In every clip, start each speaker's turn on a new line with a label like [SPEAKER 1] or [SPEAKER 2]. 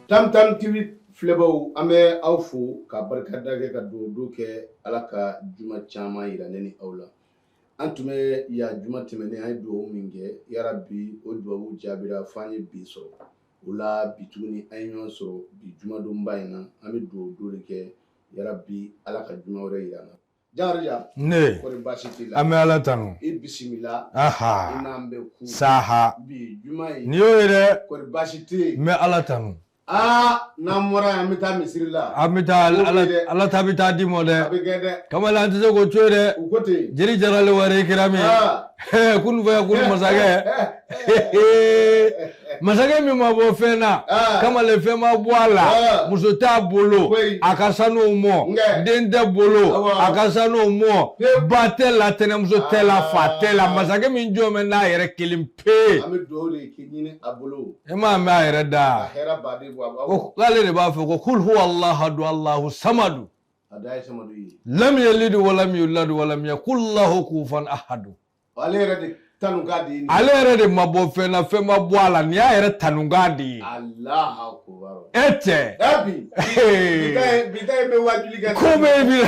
[SPEAKER 1] Tam Tam TV filɛbaw, an bɛ aw fo ka barikada kɛ ka dugawu kɛ Ala ka juma caman yira ne ni aw la. An tun bɛ yan juma tɛmɛnen, an ye dugawu min kɛ, yarabi o dugawu jaabira f'an ye bi sɔrɔ. O la bi tuguni an ye ɲɔgɔn sɔrɔ bi jumadonba in na, an bɛ dugawu don de kɛ, yarabi Ala ka juma wɛrɛ yira an na. Jakarija,
[SPEAKER 2] ne
[SPEAKER 1] kɔri baasi t'i la?
[SPEAKER 2] An bɛ Ala tanu.
[SPEAKER 1] I bisimila.
[SPEAKER 2] Aha.
[SPEAKER 1] I n'an bɛ ku.
[SPEAKER 2] Saha.
[SPEAKER 1] Bi juma in.
[SPEAKER 2] Nin y'o ye dɛ.
[SPEAKER 1] Kɔri baasi tɛ yen?
[SPEAKER 2] N bɛ Ala tanu.
[SPEAKER 1] Aa, n'an bɔra yan, an bɛ taa misiri la.
[SPEAKER 2] An bɛ taa Ala ta bɛ taa di mɔ dɛ.
[SPEAKER 1] A bɛ kɛ dɛ.
[SPEAKER 2] Kamalen, an tɛ se k'o to yen dɛ.
[SPEAKER 1] U ko ten.
[SPEAKER 2] Jeli jaralen wari kira min. Kunu fɛ kunu masakɛ. Masakɛ min ma bɔ fɛn na. Kamalen, fɛn ma bɔ a la. Muso t'a bolo. A ka sanu mɔ. Den tɛ bolo. A ka sanu mɔ. Ba tɛ la, tɛnɛmuso tɛ la, fa tɛ la. Masakɛ min jɔ bɛ n'a yɛrɛ kelen pe.
[SPEAKER 1] An bɛ dugawu de ɲini a bolo.
[SPEAKER 2] E m'a mɛn a yɛrɛ da.
[SPEAKER 1] Ka hɛrɛ baden bɔ a bolo.
[SPEAKER 2] Ko k'ale de b'a fɔ ko kul huwa Allahu Allahu samadu.
[SPEAKER 1] A da ye samadu ye.
[SPEAKER 2] Lam yalid walam yulad walam yakul lahu kufuwan ahadu.
[SPEAKER 1] Ale yɛrɛ de tanukan de ye.
[SPEAKER 2] Ale yɛrɛ de ma bɔ fɛn na, fɛn ma bɔ a la, nin y'a yɛrɛ tanukan de ye.
[SPEAKER 1] Alahu akubar.
[SPEAKER 2] E cɛ.
[SPEAKER 1] E bi. Bi ta in bɛ wajuli kɛ.
[SPEAKER 2] Ko bɛ bi.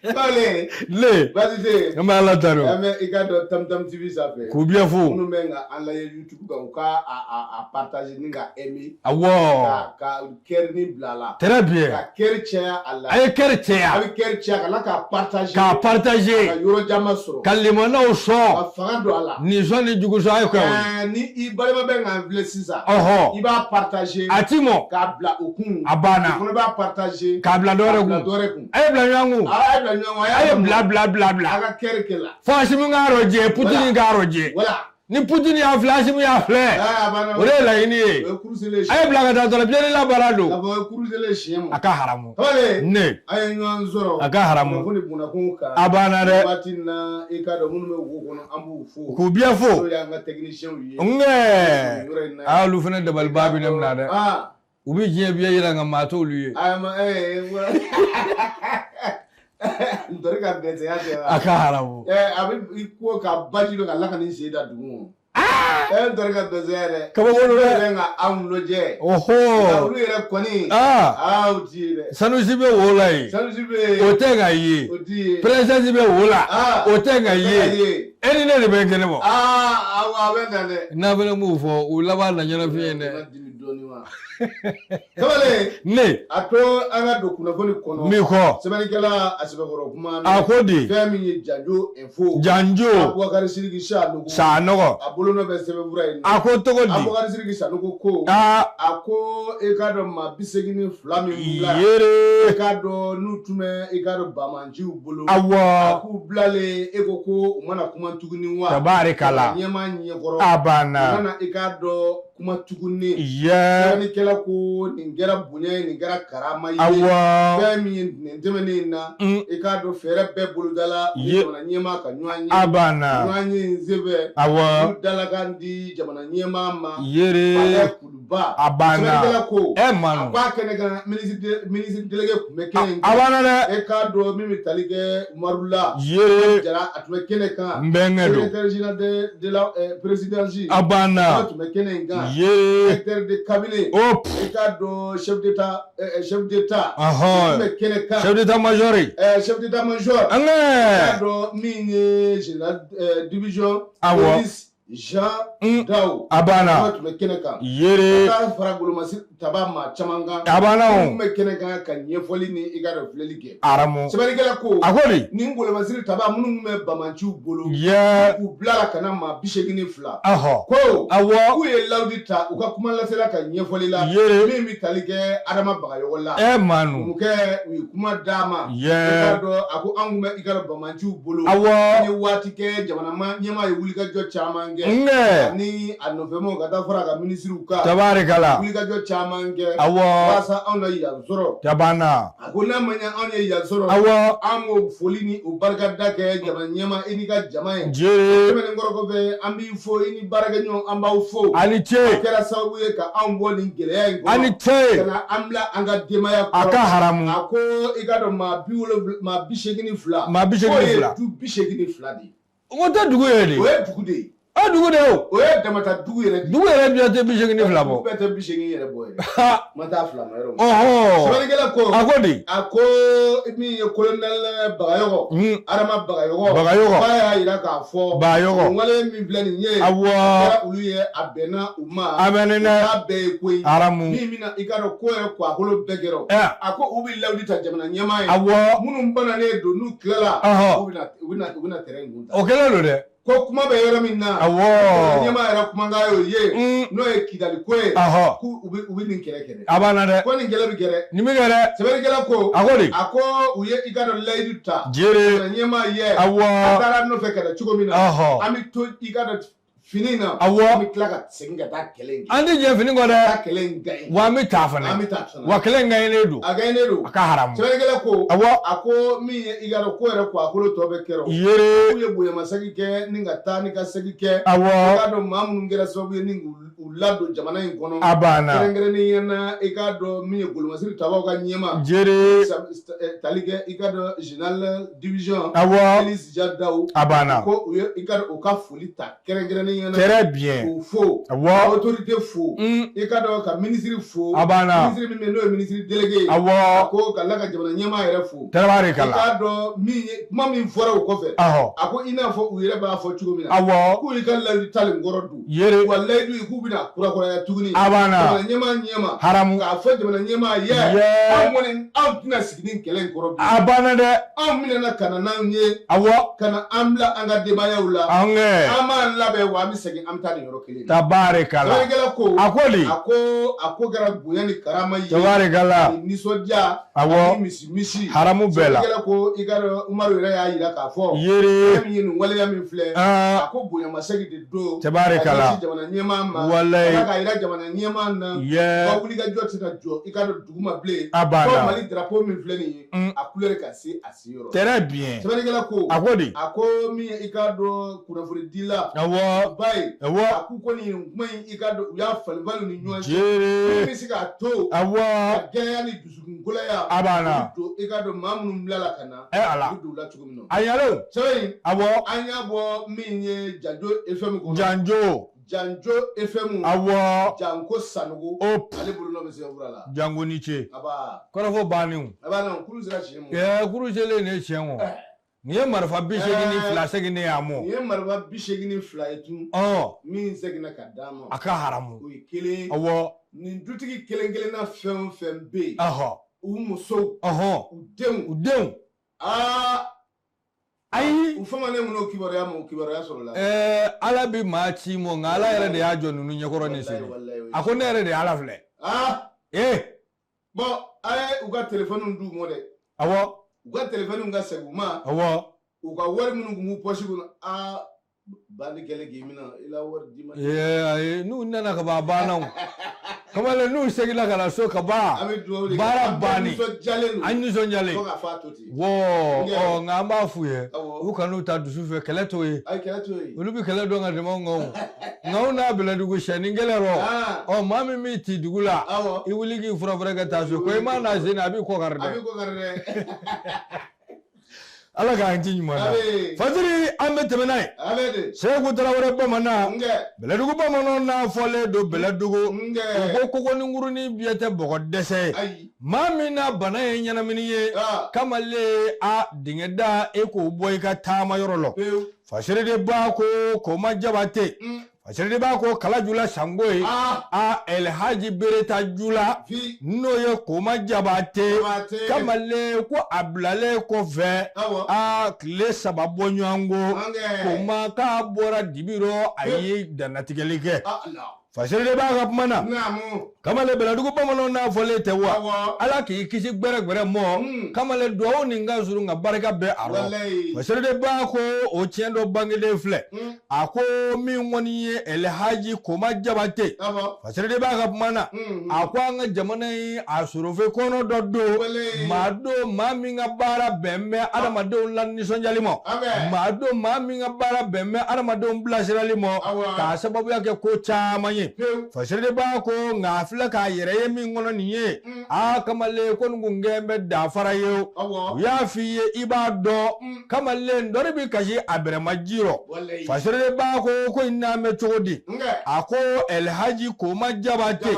[SPEAKER 1] Kamalen.
[SPEAKER 2] Ne.
[SPEAKER 1] Baasi tɛ yen.
[SPEAKER 2] An bɛ Ala tanu.
[SPEAKER 1] An bɛ i ka dɔn Tam Tam TV sanfɛ.
[SPEAKER 2] K'u bɛɛ fo.
[SPEAKER 1] Minnu bɛ ka an lajɛ YouTube kan, u ka a partager ni ka aimer.
[SPEAKER 2] Awɔ.
[SPEAKER 1] Ka cœur ni bila a la.
[SPEAKER 2] Très bien.
[SPEAKER 1] Ka cœur caya a la.
[SPEAKER 2] A ye cœur caya.
[SPEAKER 1] A bɛ cœur caya ka tila k'a partager.
[SPEAKER 2] K'a partager.
[SPEAKER 1] Ka yɔrɔ caman sɔrɔ.
[SPEAKER 2] Ka limanaw sɔn.
[SPEAKER 1] Ka fanga don a la.
[SPEAKER 2] Nin sɔn ni jugu sɔn a ye kɛ o ye.
[SPEAKER 1] Ni i balima bɛ k'an filɛ sisan.
[SPEAKER 2] Ɔhɔ.
[SPEAKER 1] I b'a partager.
[SPEAKER 2] A ti mɔ.
[SPEAKER 1] K'a bila o kun.
[SPEAKER 2] A banna.
[SPEAKER 1] O fana b'a partager.
[SPEAKER 2] K'a bila dɔ wɛrɛ kun.
[SPEAKER 1] K'a bila dɔ wɛrɛ kun.
[SPEAKER 2] A ye bila ɲɔgɔn kun.
[SPEAKER 1] A ye bila ɲɔgɔn kun.
[SPEAKER 2] A ye bila bila bila bila.
[SPEAKER 1] A ka cœur kɛ la.
[SPEAKER 2] Fo Asimi k'a rɔjɛ, Putini k'a rɔjɛ.
[SPEAKER 1] Voilà.
[SPEAKER 2] Ni Putini y'a filɛ, Asimi y'a filɛ. O de ye laɲini ye. A ye bila ka taa dɔrɔn, biyɛnila baara don.
[SPEAKER 1] K'a fɔ kuruselen siɲɛ ma.
[SPEAKER 2] A ka haramu.
[SPEAKER 1] Kamalen.
[SPEAKER 2] Ne.
[SPEAKER 1] An ye ɲɔgɔn sɔrɔ.
[SPEAKER 2] A ka haramu.
[SPEAKER 1] Kunnafoni bundakun kan.
[SPEAKER 2] A banna dɛ.
[SPEAKER 1] Waati in na, i k'a dɔn minnu bɛ wo kɔnɔ, an b'u fo.
[SPEAKER 2] K'u bɛɛ fo.
[SPEAKER 1] N'o y'an ka techniciens ye.
[SPEAKER 2] Nkɛ. Aa, olu fana dabaliba bɛ ne minɛ dɛ. U bɛ diɲɛ bɛɛ yira nka maa t'olu ye.
[SPEAKER 1] Ntori ka dɛsɛya tɛ wa?
[SPEAKER 2] A ka haramu.
[SPEAKER 1] A bɛ i ko ka baji dɔ ka la ka n'i sen da dugu ma. Ntori ka dɛsɛya yɛrɛ.
[SPEAKER 2] Kabako don dɛ.
[SPEAKER 1] Yɛrɛ ka anw lajɛ.
[SPEAKER 2] Oho.
[SPEAKER 1] Olu yɛrɛ kɔni.
[SPEAKER 2] Aa.
[SPEAKER 1] O ti ye dɛ.
[SPEAKER 2] Sanusi bɛ wo la yen.
[SPEAKER 1] Sanusi bɛ yen.
[SPEAKER 2] O tɛ ka ye.
[SPEAKER 1] O ti ye.
[SPEAKER 2] Princesse bɛ wo la. O tɛ ka ye. E ni ne de bɛ kɛnɛ ma.
[SPEAKER 1] Aa, awɔ, a bɛ na dɛ.
[SPEAKER 2] N'a fana m'o fɔ, u laban na ɲɛnafin ye dɛ.
[SPEAKER 1] Kamalen.
[SPEAKER 2] Ne.
[SPEAKER 1] A to an ka don kunnafoni kɔnɔ.
[SPEAKER 2] Min kɔ.
[SPEAKER 1] Sɛbɛnnikɛla a sɛbɛkɔrɔ kuma.
[SPEAKER 2] A ko di.
[SPEAKER 1] Fɛn min ye Janjo info.
[SPEAKER 2] Janjo.
[SPEAKER 1] Abubakari Sidiki Sanogo.
[SPEAKER 2] Sanogo.
[SPEAKER 1] A bolonɔ bɛ sɛbɛnfura in na.
[SPEAKER 2] A ko cogo di.
[SPEAKER 1] Abubakari Sidiki Sanogo ko.
[SPEAKER 2] Aa.
[SPEAKER 1] A ko i k'a dɔn maa 82 min bila.
[SPEAKER 2] Yere.
[SPEAKER 1] I k'a dɔn n'u tun bɛ i k'a dɔn bamanciw bolo.
[SPEAKER 2] Awɔ.
[SPEAKER 1] A k'u bilalen e ko ko u mana kuma tuguni wa.
[SPEAKER 2] Tabarikala.
[SPEAKER 1] Ɲɛmaa ɲɛkɔrɔ.
[SPEAKER 2] A banna.
[SPEAKER 1] U mana i k'a dɔn kuma tuguni.
[SPEAKER 2] Yɛ.
[SPEAKER 1] Sɛbɛnnikɛla ko nin kɛra bonya ye, nin kɛra karama ye.
[SPEAKER 2] Awɔ.
[SPEAKER 1] Fɛn min ye nin tɛmɛnen in na. I k'a dɔn fɛɛrɛ bɛɛ bolodala.
[SPEAKER 2] Ye.
[SPEAKER 1] Jamana ɲɛmaa ka ɲɔgɔn ye.
[SPEAKER 2] A banna.
[SPEAKER 1] Ɲɔgɔn ye in senfɛ.
[SPEAKER 2] Awɔ.
[SPEAKER 1] U dalakan di jamana ɲɛmaa ma.
[SPEAKER 2] Yere.
[SPEAKER 1] Palais Kuluba.
[SPEAKER 2] A banna.
[SPEAKER 1] Sɛbɛnnikɛla ko.
[SPEAKER 2] Ɛ Manu.
[SPEAKER 1] A ko a kɛnɛ kan ministre délégué tun bɛ kɛnɛ in
[SPEAKER 2] kan. A banna dɛ.
[SPEAKER 1] E k'a dɔn min bɛ tali kɛ Umaru la.
[SPEAKER 2] Yere.
[SPEAKER 1] Jara a tun bɛ kɛnɛ kan.
[SPEAKER 2] N bɛnkɛ don.
[SPEAKER 1] Secrétaire général de la présidence.
[SPEAKER 2] A banna.
[SPEAKER 1] A tun bɛ kɛnɛ in kan.
[SPEAKER 2] Yere.
[SPEAKER 1] Directeur de cabinet.
[SPEAKER 2] Hop.
[SPEAKER 1] I k'a dɔn chef d'état chef d'état.
[SPEAKER 2] Ɔhɔn.
[SPEAKER 1] Tun bɛ kɛnɛ kan.
[SPEAKER 2] Chef d'état major.
[SPEAKER 1] Chef d'état major.
[SPEAKER 2] An kɛ.
[SPEAKER 1] I k'a dɔn min ye général division.
[SPEAKER 2] Awɔ.
[SPEAKER 1] Police Jean Dawu.
[SPEAKER 2] A banna.
[SPEAKER 1] O tun bɛ kɛnɛ kan.
[SPEAKER 2] Yere.
[SPEAKER 1] Ka taa fara golomasiri taba maa caman kan.
[SPEAKER 2] A banna o.
[SPEAKER 1] Minnu bɛ kɛnɛ kan ka ɲɛfɔli ni i ka dɔn filɛli kɛ.
[SPEAKER 2] Aramu.
[SPEAKER 1] Sɛbɛnnikɛla ko.
[SPEAKER 2] A ko di.
[SPEAKER 1] Nin golomasiri taba minnu bɛ bamanciw bolo.
[SPEAKER 2] Yɛ.
[SPEAKER 1] K'u bila la ka na maa 82.
[SPEAKER 2] Ɔhɔ.
[SPEAKER 1] Ko.
[SPEAKER 2] Awɔ.
[SPEAKER 1] K'u ye lawudi ta u ka kuma lasela ka ɲɛfɔli la.
[SPEAKER 2] Yere.
[SPEAKER 1] Min bɛ tali kɛ Adama Bagayogo la.
[SPEAKER 2] Ɛ Manu.
[SPEAKER 1] Numukɛ u ye kuma d'a ma.
[SPEAKER 2] Yɛ.
[SPEAKER 1] I k'a dɔn a ko an tun bɛ i ka dɔn bamanciw bolo.
[SPEAKER 2] Awɔ.
[SPEAKER 1] An ye waati kɛ jamana ɲɛmaa ye wulikajɔ caman kɛ.
[SPEAKER 2] Nkɛ.
[SPEAKER 1] Ani a nɔfɛmaaw ka taa fara a ka minisiriw kan.
[SPEAKER 2] Tabarikala.
[SPEAKER 1] Wulikajɔ caman kɛ.
[SPEAKER 2] Awɔ.
[SPEAKER 1] Walasa anw na yan sɔrɔ.
[SPEAKER 2] Tabana.
[SPEAKER 1] A ko n'a ma ɲɛ anw ye yan sɔrɔ.
[SPEAKER 2] Awɔ.
[SPEAKER 1] An b'o foli ni o barikada kɛ jamana ɲɛmaa i n'i ka jama ye.
[SPEAKER 2] Jere.
[SPEAKER 1] Tɛmɛnen kɔrɔ kɔfɛ an b'i fo i ni baarakɛɲɔgɔn an b'aw fo.
[SPEAKER 2] A ni ce.
[SPEAKER 1] A kɛra sababu ye ka anw bɔ nin gɛlɛya in kɔnɔ.
[SPEAKER 2] A ni ce.
[SPEAKER 1] Ka na an bila an ka denbaya kɔrɔ.
[SPEAKER 2] A ka haramu.
[SPEAKER 1] A ko i ka dɔn maa 70 maa 82.
[SPEAKER 2] Maa 82.
[SPEAKER 1] K'o ye du 82 de ye.
[SPEAKER 2] O tɛ dugu ye de.
[SPEAKER 1] O ye dugu de ye.
[SPEAKER 2] A dugu de o.
[SPEAKER 1] O ye damata dugu yɛrɛ.
[SPEAKER 2] Dugu yɛrɛ bɛɛ tɛ 82 bɔ.
[SPEAKER 1] Dugu bɛɛ tɛ 80 yɛrɛ bɔ yɛrɛ. Ma taa fila ma yɔrɔ.
[SPEAKER 2] Ɔhɔn.
[SPEAKER 1] Sɛbɛnnikɛla ko.
[SPEAKER 2] A ko di.
[SPEAKER 1] A ko min ye colonel Bagayɔgɔ. Adama Bagayɔgɔ.
[SPEAKER 2] Bagayɔgɔ.
[SPEAKER 1] K'a y'a yira k'a fɔ.
[SPEAKER 2] Bagayɔgɔ.
[SPEAKER 1] Nin wale min filɛ nin ye.
[SPEAKER 2] Awɔ.
[SPEAKER 1] A kɛra olu ye a bɛnna u ma.
[SPEAKER 2] A bɛnna dɛ.
[SPEAKER 1] K'a bɛɛ ye ko ye.
[SPEAKER 2] Haramu.
[SPEAKER 1] Min bɛna i k'a dɔn ko yɛrɛ ko a kolo bɛɛ kɛra. A ko u bɛ layidu ta jamana ɲɛmaa ye.
[SPEAKER 2] Awɔ.
[SPEAKER 1] Minnu bananen don n'u tilala.
[SPEAKER 2] Ɔhɔn.
[SPEAKER 1] U bɛna terrain in kun ta.
[SPEAKER 2] O kɛlen don dɛ.
[SPEAKER 1] Ko kuma bɛ yɔrɔ min na.
[SPEAKER 2] Awɔ.
[SPEAKER 1] Ɲɛmaa yɛrɛ kumakan y'o ye. N'o ye Kidali ko ye.
[SPEAKER 2] Ɔhɔ.
[SPEAKER 1] K'u u bɛ nin kɛlɛ kɛ dɛ.
[SPEAKER 2] A banna dɛ.
[SPEAKER 1] Ko nin kɛlɛ bɛ kɛ dɛ.
[SPEAKER 2] Nin bɛ kɛ dɛ.
[SPEAKER 1] Sɛbɛnnikɛla ko.
[SPEAKER 2] A ko di.
[SPEAKER 1] A ko u ye i ka dɔn layidu ta.
[SPEAKER 2] Jere.
[SPEAKER 1] Ɲɛmaa ye.
[SPEAKER 2] Awɔ.
[SPEAKER 1] A taara nɔfɛ ka na cogo min na.
[SPEAKER 2] Ɔhɔ.
[SPEAKER 1] An bɛ to i ka dɔn fini na.
[SPEAKER 2] Awɔ.
[SPEAKER 1] An bɛ tila ka segin ka taa kɛlɛ in kɛ.
[SPEAKER 2] An tɛ jɛ fini kɔ dɛ.
[SPEAKER 1] Ka kɛlɛ in gagné.
[SPEAKER 2] Wa an bɛ taa fana.
[SPEAKER 1] An bɛ taa fana.
[SPEAKER 2] Wa kɛlɛ in gagné don.
[SPEAKER 1] A gagné don.
[SPEAKER 2] A ka haramu.
[SPEAKER 1] Sɛbɛnnikɛla ko.
[SPEAKER 2] Awɔ.
[SPEAKER 1] A ko min ye i ka dɔn ko yɛrɛ ko a kolo tɔ bɛ kɛra.
[SPEAKER 2] Yere.
[SPEAKER 1] K'u ye bonyamasegin kɛ ni ka taa ni ka segin kɛ.
[SPEAKER 2] Awɔ.
[SPEAKER 1] I k'a dɔn maa minnu kɛra sababu ye ni k'u ladon jamana in kɔnɔ.
[SPEAKER 2] A banna.
[SPEAKER 1] Kɛrɛnkɛrɛnnenya na i k'a dɔn min ye golomasiri tabaw ka ɲɛma.
[SPEAKER 2] Jere.
[SPEAKER 1] Tali kɛ i k'a dɔn général division.
[SPEAKER 2] Awɔ.
[SPEAKER 1] Élise Jadaw.
[SPEAKER 2] A banna.
[SPEAKER 1] Ko u ye i k'a dɔn u ka foli ta kɛrɛnkɛrɛnnenya na.
[SPEAKER 2] Très bien.
[SPEAKER 1] K'u fo.
[SPEAKER 2] Awɔ.
[SPEAKER 1] Autorité fo. I k'a dɔn ka ministre fo.
[SPEAKER 2] A banna.
[SPEAKER 1] Ministre min bɛ yen n'o ye ministre délégué ye.
[SPEAKER 2] Awɔ.
[SPEAKER 1] A ko ka la ka jamana ɲɛmaa yɛrɛ fo.
[SPEAKER 2] Tabarikala.
[SPEAKER 1] I k'a dɔn min ye kuma min fɔra o kɔfɛ.
[SPEAKER 2] Ɔhɔ.
[SPEAKER 1] A ko i n'a fɔ u yɛrɛ b'a fɔ cogo min na.
[SPEAKER 2] Awɔ.
[SPEAKER 1] K'u y'i ka layidu talen kɔrɔ don.
[SPEAKER 2] Yere.
[SPEAKER 1] Wa layidu k'u bɛna kurakuraya tuguni.
[SPEAKER 2] A banna.
[SPEAKER 1] Jamana ɲɛmaa ɲɛma.
[SPEAKER 2] Haramu.
[SPEAKER 1] K'a fɔ jamana ɲɛmaa ye.
[SPEAKER 2] Yɛ.
[SPEAKER 1] Anw kɔni anw tɛna sigi ni kɛlɛ in kɔrɔ bi.
[SPEAKER 2] A banna dɛ.
[SPEAKER 1] Anw minɛna ka na n'anw ye.
[SPEAKER 2] Awɔ.
[SPEAKER 1] Ka na an bila an ka denbayaw la.
[SPEAKER 2] An kɛ.
[SPEAKER 1] An b'an labɛn wa an bɛ segin an bɛ taa nin yɔrɔ kelen na.
[SPEAKER 2] Tabarikala.
[SPEAKER 1] Sɛbɛnnikɛla ko.
[SPEAKER 2] A ko di.
[SPEAKER 1] A ko kɛra bonya ni karama ye.
[SPEAKER 2] Tabarikala.
[SPEAKER 1] Ani nisɔndiya.
[SPEAKER 2] Awɔ.
[SPEAKER 1] Ani misi misi.
[SPEAKER 2] Haramu bɛɛ la.
[SPEAKER 1] Sɛbɛnnikɛla ko i ka dɔn Umaru yɛrɛ y'a yira k'a fɔ.
[SPEAKER 2] Yere.
[SPEAKER 1] Fɛn min ye nin waleya min filɛ. A ko bonyamasegin de don.
[SPEAKER 2] Tabarikala.
[SPEAKER 1] Ka ɲɛsin jamana ɲɛmaa ma.
[SPEAKER 2] Walayi.
[SPEAKER 1] Ala k'a yira jamana ɲɛmaa na.
[SPEAKER 2] Yɛ.
[SPEAKER 1] Ka wulikajɔ tɛna jɔ i ka dɔn duguma bilen.
[SPEAKER 2] A banna.
[SPEAKER 1] Ko Mali drapeau min filɛ nin ye. A couleur ka se a siyɔrɔ.
[SPEAKER 2] Très bien.
[SPEAKER 1] Sɛbɛnnikɛla ko.
[SPEAKER 2] A ko di.
[SPEAKER 1] A ko min ye i ka dɔn kunnafonidila.
[SPEAKER 2] Awɔ.
[SPEAKER 1] Ba ye.
[SPEAKER 2] Awɔ.
[SPEAKER 1] A k'u kɔni kuma in i ka dɔn u y'a falen falen ni ɲɔgɔn cɛ.
[SPEAKER 2] Jere.
[SPEAKER 1] Min bɛ se k'a to.
[SPEAKER 2] Awɔ.
[SPEAKER 1] Ka gɛlɛya ni dusukunkoloya.
[SPEAKER 2] A banna.
[SPEAKER 1] Don i ka dɔn maa minnu bilala ka na.
[SPEAKER 2] Ɛ Ala.
[SPEAKER 1] U bɛ don u la cogo min na.
[SPEAKER 2] A ɲalen.
[SPEAKER 1] Sɛbɛn in.
[SPEAKER 2] Awɔ.
[SPEAKER 1] An y'a bɔ min ye Janjo FM kɔnɔ.
[SPEAKER 2] Janjo.
[SPEAKER 1] Janjo FM.
[SPEAKER 2] Awɔ.
[SPEAKER 1] Janko Sanogo.
[SPEAKER 2] O.
[SPEAKER 1] Ale bolonɔ bɛ sɛbɛnfura la.
[SPEAKER 2] Jango ni ce.
[SPEAKER 1] Aba.
[SPEAKER 2] Kɔrɔfɔ bannen.
[SPEAKER 1] A banna kuru sera siɲɛ ma.
[SPEAKER 2] Ɛɛ kuru selen de ye tiɲɛ o. Nin ye marifa 82 seginnen ye a mɔ.
[SPEAKER 1] Nin ye marifa 82 ye tun.
[SPEAKER 2] Ɔn.
[SPEAKER 1] Min seginna ka d'a ma.
[SPEAKER 2] A ka haramu.
[SPEAKER 1] O ye kelen.
[SPEAKER 2] Awɔ.
[SPEAKER 1] Nin dutigi kelen kelenna fɛn o fɛn bɛ yen.
[SPEAKER 2] Ɔhɔ.
[SPEAKER 1] U musow.
[SPEAKER 2] Ɔhɔn.
[SPEAKER 1] U denw.
[SPEAKER 2] U denw.
[SPEAKER 1] Aa.
[SPEAKER 2] Ayi.
[SPEAKER 1] U famanen minnu kibaruya ma o kibaruya sɔrɔla.
[SPEAKER 2] Ɛɛ Ala bɛ maa ci mɔ nka Ala yɛrɛ de y'a jɔ ninnu ɲɛkɔrɔ nin sen. A ko ne yɛrɛ de ye Ala filɛ.
[SPEAKER 1] Aa.
[SPEAKER 2] Ee.
[SPEAKER 1] Bɔn a ye u ka telefɔniw d'u ma dɛ.
[SPEAKER 2] Awɔ.
[SPEAKER 1] U ka telefɔniw ka segin u ma.
[SPEAKER 2] Awɔ.
[SPEAKER 1] U ka wari minnu tun b'u pɔsi kɔnɔ aa bandi kɛlen k'i minɛ i la wari d'i ma.
[SPEAKER 2] Ee ayi n'u nana ka ban a banna o. Kamalen n'u seginna ka na so ka ban.
[SPEAKER 1] An bɛ dugawu de kɛ.
[SPEAKER 2] Baara bannen.
[SPEAKER 1] An nisɔndiyalen don.
[SPEAKER 2] An nisɔndiyalen.
[SPEAKER 1] Fo k'a fɔ a to ten.
[SPEAKER 2] Wɔ ɔ nka an b'a f'u ye. U kan'u ta dusu fɛ kɛlɛ t'o ye.
[SPEAKER 1] Ayi kɛlɛ t'o ye.
[SPEAKER 2] Olu bɛ kɛlɛ dɔn ka tɛmɛ anw kan o. Nka anw n'a bɛlɛdugu siyɛnni kɛlɛ rɔ. Ɔ maa min b'i ci dugu la.
[SPEAKER 1] Awɔ.
[SPEAKER 2] I wuli k'i furafurɛ ka taa so ko i ma n'a sen na a b'i kɔ kari dɛ.
[SPEAKER 1] A b'i kɔ kari dɛ.
[SPEAKER 2] Ala k'an ci ɲuman na. Fajiri an bɛ tɛmɛ n'a ye. Seku Tarawele bamanan. Bɛlɛdugu bamananw n'a fɔlen don Bɛlɛdugu. U ko kogoninkurunin biyɛ tɛ bɔgɔ dɛsɛ ye. Maa min n'a bana ye ɲɛnamini ye. Kamalen a dingɛ da e k'o bɔ i ka taama yɔrɔ la. Fasiri de ba ko Koma Jabate. Fasiri de b'a ko Kalajula Sango ye. A Elhaji Bereta Jula. N'o ye Koma Jabate. Kamalen ko a bilalen kɔfɛ. A tile 3 bɔ ɲɔgɔn ko. Koma k'a bɔra dibi rɔ a ye dannatigɛli kɛ. Fasiri de b'a ka kuma na. Kamalen Bɛlɛdugu bamananw n'a fɔlen tɛ wa. Ala k'i kisi gbɛrɛgbɛrɛ mɔ. Kamalen duwawu nin ka surun nka barika bɛ a rɔ. Fasiri de b'a ko o tiɲɛ dɔ bangelen filɛ. A ko min kɔni ye Elhaji Koma Jabate. Fasiri de b'a ka kuma na. A ko an ka jamana in a sorofe kɔnɔ dɔ don. Maa don maa min ka baara bɛn bɛ adamadenw la nisɔndiyali ma. Maa don maa min ka baara bɛn bɛ adamadenw bilasirali ma. K'a sababuya kɛ ko caman ye. ye. Fasiriba ko nka a filɛ k'a yɛrɛ ye min kɔnɔ nin ye, aa kamalen ko nin kun kɛn bɛ danfara ye o. U y'a f'i ye i b'a dɔn kamalen dɔri bɛ kasi a bɛrɛma ji rɔ. Fasiriba ko in n'a mɛn cogo di? A ko Elhaji Koma Jabate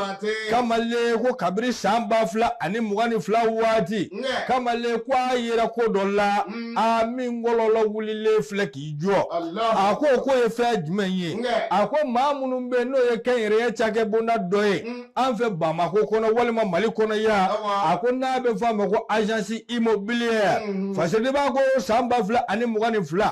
[SPEAKER 2] kamalen ko kabiri san 2022 waati kamalen ko a yera ko dɔ la, a min kɔlɔlɔ wulilen filɛ k'i jɔ. A ko k'o ye fɛn jumɛn ye? A ko maa minnu bɛ yen n'o ye kɛnyɛrɛye cakɛbonda dɔ ye an fɛ Bamakɔ kɔnɔ walima Mali kɔnɔ yan, a ko n'a bɛ fɔ a ma ko agence immobilière. Fasiriba ko san 2022,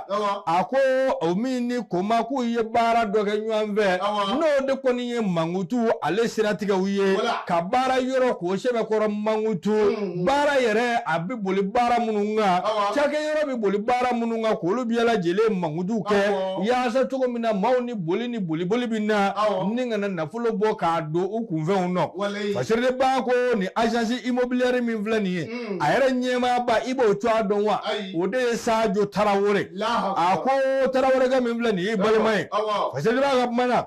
[SPEAKER 2] a ko o min ni Koma k'u ye baara dɔ kɛ ɲɔgɔn fɛ, n'o de kɔni ye mankutu ale siratigɛw ye, ka baara yɔrɔ k'o sɛbɛkɔrɔ mankutu, baara yɛrɛ a bɛ boli baara minnu kan, cakɛyɔrɔ bɛ boli baara minnu kan, k'olu bɛɛ lajɛlen mankutu kɛ yaasa cogo min na maaw ni boli ni boliboli bɛ na ni kana nafolo bɔ k'a don u kunfɛnw nɔ. Fasiriba ko ni agence immobilière min filɛ nin ye, a yɛrɛ ɲɛmaaba i b'o cogoya dɔn wa? O de ye Sajo Tarawele. A ko Tarawelekɛ min filɛ nin ye balima ye. Fasiriba ka kuma na,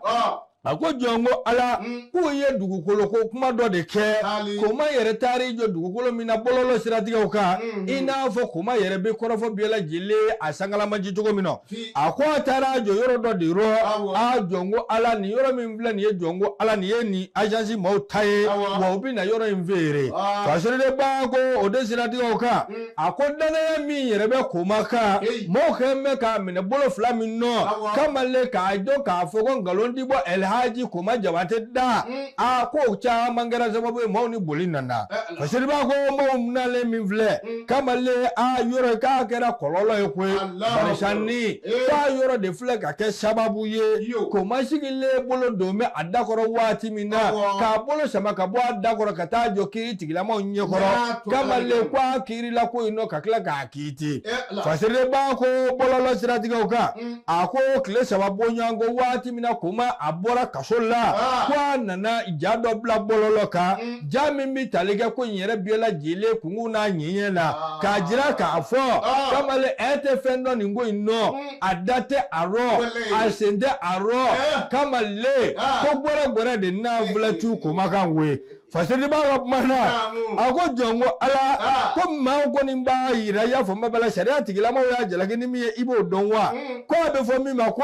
[SPEAKER 2] a ko jɔn ko Ala k'u ye dugukolo ko kuma dɔ de kɛ. Koma yɛrɛ taar'i jɔ dugukolo min na bɔlɔlɔ siratigɛw kan, i n'a fɔ Koma yɛrɛ bɛ kɔrɔfɔ bɛɛ lajɛlen a sangalamaji cogo min na. A ko a taara jɔ yɔrɔ dɔ de rɔ, a jɔn ko Ala nin yɔrɔ min filɛ nin ye, jɔn ko Ala nin ye nin agence maaw ta ye, wa u bɛ na yɔrɔ in feere. Fasiriba ko o de siratigɛw kan, a ko danaya min yɛrɛ bɛ Koma kan, maaw kɛlen bɛ k'a minɛ bolo fila min nɔ, kamalen k'a dɔn k'a fɔ ko nkalon ti bɔ Elhaji Koma Jabate da, a ko caman kɛra sababu ye maaw ni boli nana. Fasiriba ko maaw nalen min filɛ kamalen, a yɔrɔ k'a kɛra kɔlɔlɔ ye koyi, barisa ni k'a yɔrɔ de filɛ ka kɛ sababu ye, Koma sigilen bolo don bɛ a dakɔrɔ waati min na, k'a bolo sama ka bɔ a dakɔrɔ ka taa jɔ kiiri tigilamaw ɲɛkɔrɔ, kamalen ko a kiirila ko in nɔ ka tila k'a kiiti. Fasiriba ko bɔlɔlɔ siratigɛw kan, a ko tile 3 bɔɲɔgɔnko waati min na Koma a bɔra kaso la, ko a nana ja dɔ bila bɔlɔlɔ kan, ja min bɛ tali kɛ ko in yɛrɛ bɛɛ lajɛlen kunkun n'a ɲɛɲɛ la, k'a jira k'a fɔ kamalen ɛ tɛ fɛn dɔn nin ko in nɔ, a da tɛ a rɔ, a sen tɛ a rɔ, kamalen ko gbɛrɛ gbɛrɛ de n'a filɛ tu Koma kan koyi. Fasiriba ka kuma na, a ko jɔn ko Ala ko maaw kɔni b'a yira i y'a faamu bala sariya tigilamaw y'a jalaki ni min ye i b'o dɔn wa? Ko a bɛ fɔ min ma ko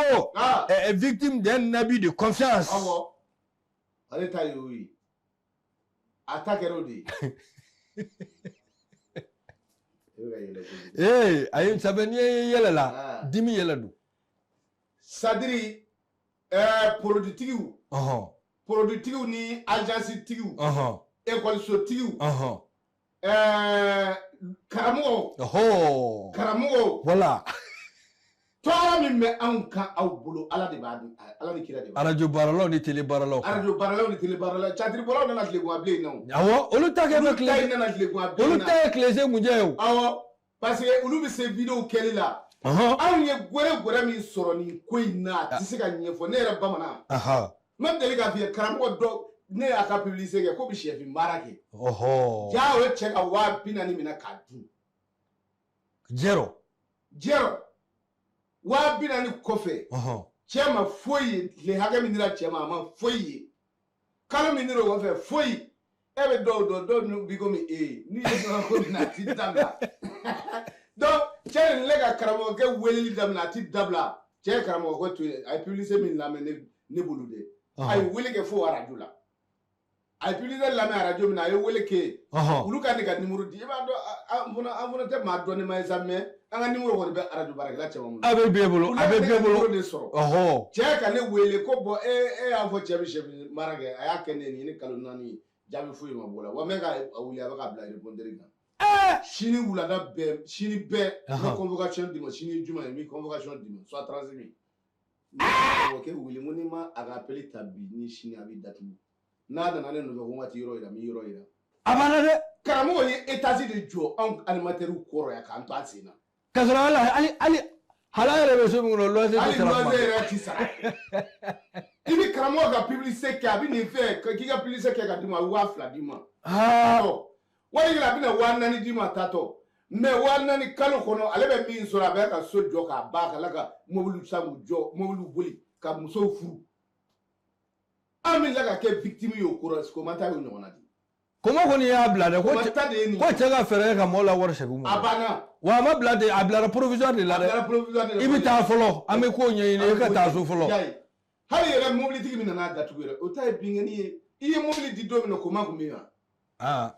[SPEAKER 2] victime d'un abus de confiance.
[SPEAKER 1] Ale ta y'o ye, a ta kɛra o de ye.
[SPEAKER 2] Ee ayi, sabu n'i ye yɛlɛ la, dimi yɛlɛ don.
[SPEAKER 1] Sadiri produit tigiw. Produit tigiw ni agence tigiw, école tigiw, karamɔgɔw, karamɔgɔw,
[SPEAKER 2] voilà.
[SPEAKER 1] Tɔɔrɔ min bɛ anw kan aw bolo, Ala de b'a di, Ala ni kira de b'a.
[SPEAKER 2] Arajo baaralaw ni télé baaralaw.
[SPEAKER 1] Arajo baaralaw ni télé baaralaw, catiribɔlaw nana tilegan bilen na o.
[SPEAKER 2] Awɔ, olu ta kɛ bɛ
[SPEAKER 1] tile. Olu ta nana tilegan bilen na.
[SPEAKER 2] Olu ta ye tile se kunjɛ ye o.
[SPEAKER 1] Awɔ, parce que olu bɛ se vidéo kɛli la. Anw ye gɛrɛ gɛrɛ min sɔrɔ nin ko in na, a tɛ se ka ɲɛfɔ. Ne yɛrɛ bamanan. N ma deli k'a f'i ye, karamɔgɔ dɔ ne y'a ka publicité kɛ ko bɛ sɛfin baara kɛ. Ja o ye cɛ ka 40 000 minɛ k'a dun.
[SPEAKER 2] Jɛrɔ.
[SPEAKER 1] Jɛrɔ. 40 000 kɔfɛ. Cɛ ma foyi ye, tile hakɛ min dira cɛ ma, a ma foyi ye. Kalo min dira o kɔfɛ, foyi. E bɛ dɔw dɔn, dɔw b'i komi e ye. N'i ye dɔrɔn ko min na, a t'i dabila. Donc cɛ nin ne ka karamɔgɔkɛ weleli daminɛ, a t'i dabila. Cɛ ye karamɔgɔkɛ to yen, a ye publicité min lamɛn ne bolo dɛ. A ye wele kɛ fo arajo la. A ye publicité lamɛn arajo min na, a ye wele kɛ. Olu ka ne ka numéro di. I b'a dɔn, an fana tɛ maa dɔnni ma ye sa, mais an ka numéro kɔni bɛ arajo baarakɛla caman bolo.
[SPEAKER 2] A bɛ bɛɛ bolo, a bɛ bɛɛ bolo.
[SPEAKER 1] Olu de sɔrɔ. Cɛ ka ne wele ko bɔn e y'a fɔ cɛ bɛ sɛfin mara kɛ, a y'a kɛ ne ye nin kalo 4 ye, jaabi foyi ma bɔ o la. Wa n bɛ ka wuli, a bɛ ka bila répondeur kan. Sini wulada bɛɛ, sini bɛɛ, n bɛ convocation d'i ma. Sini ye juma ye, n bɛ convocation d'i ma, soit 30 000. Karamɔgɔkɛ wele, n ko n'i ma a ka appel ta bi ni sini, a b'i datugu. N'a nana ne nɔfɛ ko n ka t'i yɔrɔ yira, n b'i yɔrɔ yira.
[SPEAKER 2] A banna dɛ.
[SPEAKER 1] Karamɔgɔ ye étage de jɔ anw animateurs kɔrɔ yan k'an to an sen na.
[SPEAKER 2] K'a sɔrɔ hali hala yɛrɛ bɛ so min kɔnɔ, loyer tɛ sara.
[SPEAKER 1] Hali loyer yɛrɛ ti sara. I bɛ karamɔgɔ ka publicité kɛ, a bɛ nin fɛ k'i ka publicité kɛ ka d'i ma, a bɛ 2000 d'i ma. Wali a bɛna 4000 d'i ma taatɔ. Mais 4000 kalo kɔnɔ, ale bɛ min sɔrɔ, a bɛ ka so jɔ k'a ban, ka tila ka mobili san k'u jɔ, mobili boli ka musow furu. An bɛ tila ka kɛ victime ye o ko la, Koma ta y'o ɲɔgɔnna de ye.
[SPEAKER 2] Koma kɔni y'a bila dɛ, ko
[SPEAKER 1] Koma ta de ye nin
[SPEAKER 2] ko cɛ ka fɛɛrɛ kɛ ka maaw la wari segin u ma.
[SPEAKER 1] A banna.
[SPEAKER 2] Wa a ma bila ten, a bilara provisoire de la dɛ.
[SPEAKER 1] A bilara provisoire de la.
[SPEAKER 2] I bɛ taa fɔlɔ, an bɛ ko ɲɛɲini, i ka taa so fɔlɔ.
[SPEAKER 1] Hali yɛrɛ mobilitigi min nana datugu yɛrɛ, o ta ye binkanni ye. I ye mobili di don min na, Koma tun bɛ yen wa?
[SPEAKER 2] Aa,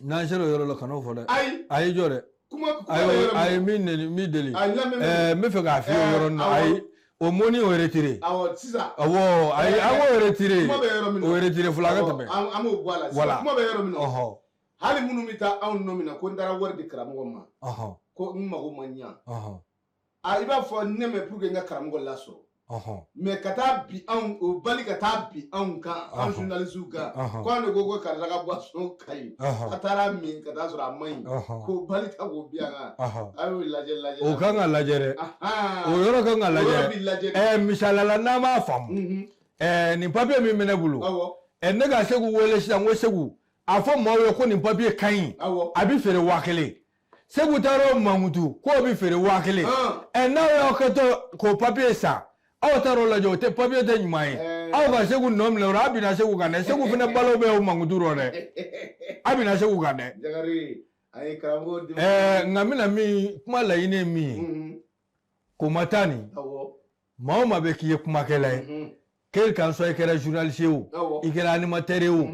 [SPEAKER 2] n'an sera o yɔrɔ la, kan'o fɔ dɛ.
[SPEAKER 1] Ayi.
[SPEAKER 2] Ayi, jɔ dɛ.
[SPEAKER 1] Kuma kuma bɛ yɔrɔ min na.
[SPEAKER 2] Ayi, min deli, min deli.
[SPEAKER 1] Ayi, lamɛn.
[SPEAKER 2] Ɛɛ, n bɛ fɛ k'a f'i ye o yɔrɔnin na. Ayi, o mɔni o retiré.
[SPEAKER 1] Awɔ, sisan.
[SPEAKER 2] Awɔ, ayi, an k'o retiré.
[SPEAKER 1] Kuma bɛ yɔrɔ min na.
[SPEAKER 2] O retiré fɔlɔ, an ka tɛmɛ.
[SPEAKER 1] An b'o bɔ a la.
[SPEAKER 2] Voilà.
[SPEAKER 1] Kuma bɛ yɔrɔ min na. Hali minnu bɛ taa anw nɔ min na, ko n taara wari di karamɔgɔ ma. Ko n mago ma ɲa. A, i b'a fɔ ne mɛ pour que n ka karamɔgɔ lasɔrɔ. Mais ka taa bi anw, o bali ka taa bi anw kan, anw journalistes kan. Ko an de ko ko karisa ka boisson ka ɲi. A taara min ka taa sɔrɔ a man ɲi. K'o bali ta k'o bi an kan. A y'o lajɛ lajɛ.
[SPEAKER 2] O kan ka lajɛ dɛ. O yɔrɔ kan ka lajɛ. Ɛɛ, misaliya la, n'an b'a faamu. Ɛɛ, nin papier min bɛ ne bolo. Ɛɛ, ne ka Segu wele sisan, ko Segu, a fɔ maaw ye ko nin papier ka ɲi. A bɛ feere 1000. Segu taara o mankutu k'o bɛ feere 1000. Ɛ, n'aw y'aw kɛtɔ k'o papier san. Aw taara o lajɛ, o tɛ papier tɛ ɲuman ye. Aw ka Segu nɔ minɛ o rɔ, a bɛna Segu kan dɛ. Segu fana balo bɛ o mankutu rɔ dɛ. A bɛna Segu kan dɛ.
[SPEAKER 1] Jagare, a ye karamɔgɔ denw.
[SPEAKER 2] Ɛɛ, nka n bɛna min kuma laɲini ye min ye. Koma ta nin. Maa o maa bɛ k'i ye kumakɛla ye. Quel qu'en soit, i kɛra journaliste ye o. I kɛra animateur ye o.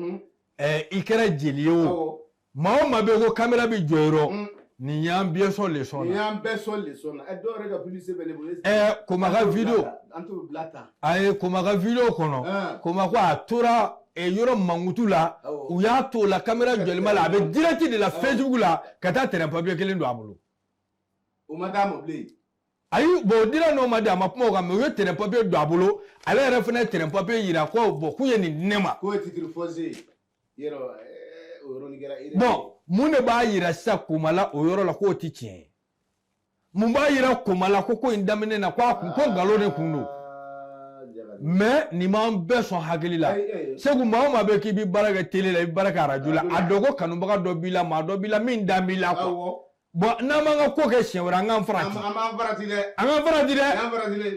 [SPEAKER 2] Ɛɛ, i kɛra jeli ye o. Maa o maa bɛ ko caméra bɛ jɔ yɔrɔ. Nin y'an bɛɛ sɔn leçon na.
[SPEAKER 1] Nin y'an bɛɛ sɔn leçon na. Ɛ, dɔw yɛrɛ ka publicité bɛ ne bolo.
[SPEAKER 2] Ɛ, Koma ka vidéo.
[SPEAKER 1] An t'o bila tan.
[SPEAKER 2] Ayi, Koma ka vidéo kɔnɔ. Koma ko a tora yɔrɔ mankutu la. U y'a to o la, caméra jɔlen b'a la, a bɛ direct de la Facebook la ka taa terrain papier kelen don a bolo.
[SPEAKER 1] O ma d'a ma bilen.
[SPEAKER 2] Ayi, bon, o dira n'o ma di, a ma kuma o kan, mais u ye terrain papier don a bolo. Ale yɛrɛ fana ye terrain papier yira ko bon, k'u ye nin di ne ma.
[SPEAKER 1] K'o ye titre foncier ye. Yɔrɔ, o yɔrɔnin kɛra.
[SPEAKER 2] Bon, mun de b'a yira sisan Koma la o yɔrɔ la k'o tɛ tiɲɛ ye? Mun b'a yira Koma la ko ko in daminɛ na ko a kun ko nkalon de kun don? Mais nin m'an bɛɛ sɔn hakili la. Segu, maa o maa bɛ k'i bɛ baara kɛ télé la, i bɛ baara kɛ arajo la, a dɔn ko kanubaga dɔ b'i la, maa dɔ b'i la min dan b'i la quoi. Bon, n'an m'an ka ko kɛ siɲɛ wɛrɛ, an k'an farati.
[SPEAKER 1] An b'an farati dɛ.
[SPEAKER 2] An k'an farati dɛ.
[SPEAKER 1] An farati dɛ.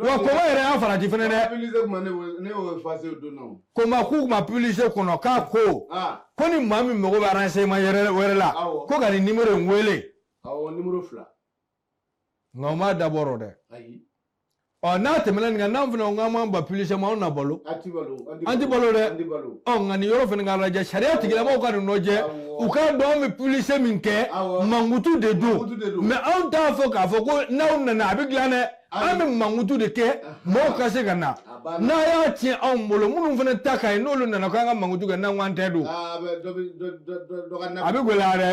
[SPEAKER 2] Wa Koma yɛrɛ y'an farati fɛnɛ dɛ.
[SPEAKER 1] Publicité kuma ne y'o effacé o don na o.
[SPEAKER 2] Koma k'u ma publicité kɔnɔ k'a ko. Ko ni maa min mago bɛ renseignement wɛrɛ la. Ko ka nin numéro in wele.
[SPEAKER 1] Awɔ, numéro 2.
[SPEAKER 2] Nka o m'a dabɔ o rɔ dɛ.
[SPEAKER 1] Ayi.
[SPEAKER 2] Ɔ, n'a tɛmɛna nin kan, n'an fana ko k'an b'an ban publicité ma, anw na balo.
[SPEAKER 1] An ti balo.
[SPEAKER 2] An ti balo dɛ.
[SPEAKER 1] An ti balo.
[SPEAKER 2] Ɔ, nka nin yɔrɔ fana ka lajɛ, sariya tigilamɔgɔw ka nin lajɛ. U k'a dɔn anw bɛ publicité min kɛ, mankutu de don. Mais anw t'a fɔ k'a fɔ ko n'aw nana a bɛ dilan dɛ. An bɛ mankutu de kɛ, mɔgɔw ka se ka na. N'a y'a tiɲɛ anw bolo, minnu fana ta ka ɲi, n'olu nana k'an ka mankutu kɛ, n'an ko an tɛ don.
[SPEAKER 1] A
[SPEAKER 2] A bɛ gɛlɛya dɛ.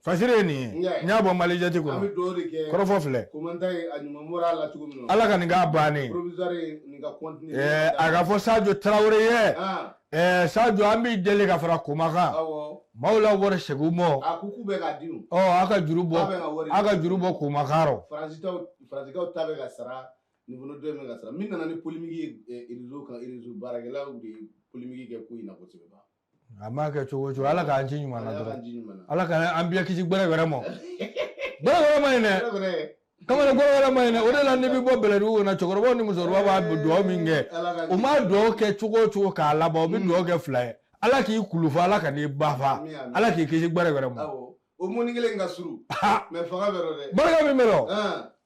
[SPEAKER 2] Fasiri ye nin ye. N y'a bɔ Malijati kɔnɔ. Kɔrɔfɔ filɛ. Ala ka nin k'a bannen. A ka fɔ Sadio Tarawele ye. Ɛɛ, Sadio, an b'i deli ka fara Koma kan. Maaw la wari segin u ma.
[SPEAKER 1] A ko k'u bɛ k'a di o.
[SPEAKER 2] Ɔ, a ka juru bɔ, a ka juru bɔ Koma kan rɔ.
[SPEAKER 1] Faransikaw ta bɛ ka sara, nin fana dɔ in bɛ ka sara. Min nana ni polémique ye réseau kan, réseau baarakɛlaw de ye polémique kɛ ko in na kosɛbɛ.
[SPEAKER 2] A m'a kɛ cogo o cogo, Ala k'an ci ɲuman na dɔrɔn. Ala k'an bɛɛ kisi gbɛrɛ wɛrɛ ma. Gbɛrɛ wɛrɛ ma ɲi dɛ. Kamalen, gbɛrɛ wɛrɛ ma ɲi dɛ. O de la n'i bɛ bɔ Bɛlɛdugu kɔnɔ, cɛkɔrɔbaw ni musokɔrɔbaw b'a dugawu min kɛ. U m'a dugawu kɛ cogo o cogo k'a laban, u bɛ dugawu kɛ fila ye. Ala k'i kulufa, Ala ka n'i ba fa, Ala k'i kisi gbɛrɛ wɛrɛ ma.
[SPEAKER 1] O mɔni kelen ka surun. Mais fanga bɛ rɔ dɛ.
[SPEAKER 2] Barika min bɛ rɔ.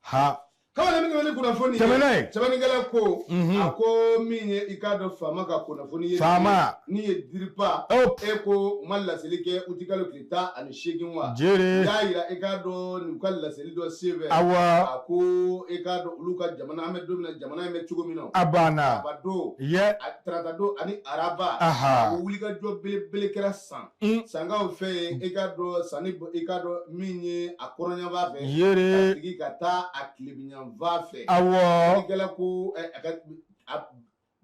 [SPEAKER 2] Ha.
[SPEAKER 1] Kamalen, min tɛmɛ ni kunnafoni ye.
[SPEAKER 2] Tɛmɛ n'a ye.
[SPEAKER 1] Sɛbɛnnikɛla ko. A ko min ye i k'a dɔn faama ka kunnafoni ye.
[SPEAKER 2] Faama.
[SPEAKER 1] Ni ye DIRPA. E ko u ma laseli kɛ utikalo tile 18 wa.
[SPEAKER 2] Jere.
[SPEAKER 1] U y'a yira i k'a dɔn u ka laseli dɔ senfɛ.
[SPEAKER 2] Awɔ.
[SPEAKER 1] A ko i k'a dɔn olu ka jamana, an bɛ don min na, jamana in bɛ cogo min na.
[SPEAKER 2] A banna.
[SPEAKER 1] Araba don.
[SPEAKER 2] Yɛ.
[SPEAKER 1] Tarata don ani araba.
[SPEAKER 2] Aha.
[SPEAKER 1] O wulikajɔ belebele kɛra san. Sankaw fɛ yen, i k'a dɔn sanni, i k'a dɔn min ye a kɔrɔnyanfan fɛ.
[SPEAKER 2] Yere.
[SPEAKER 1] Ka sigi ka taa a tilebinyanfan fɛ.
[SPEAKER 2] Awɔ.
[SPEAKER 1] Sɛbɛnnikɛla ko a ka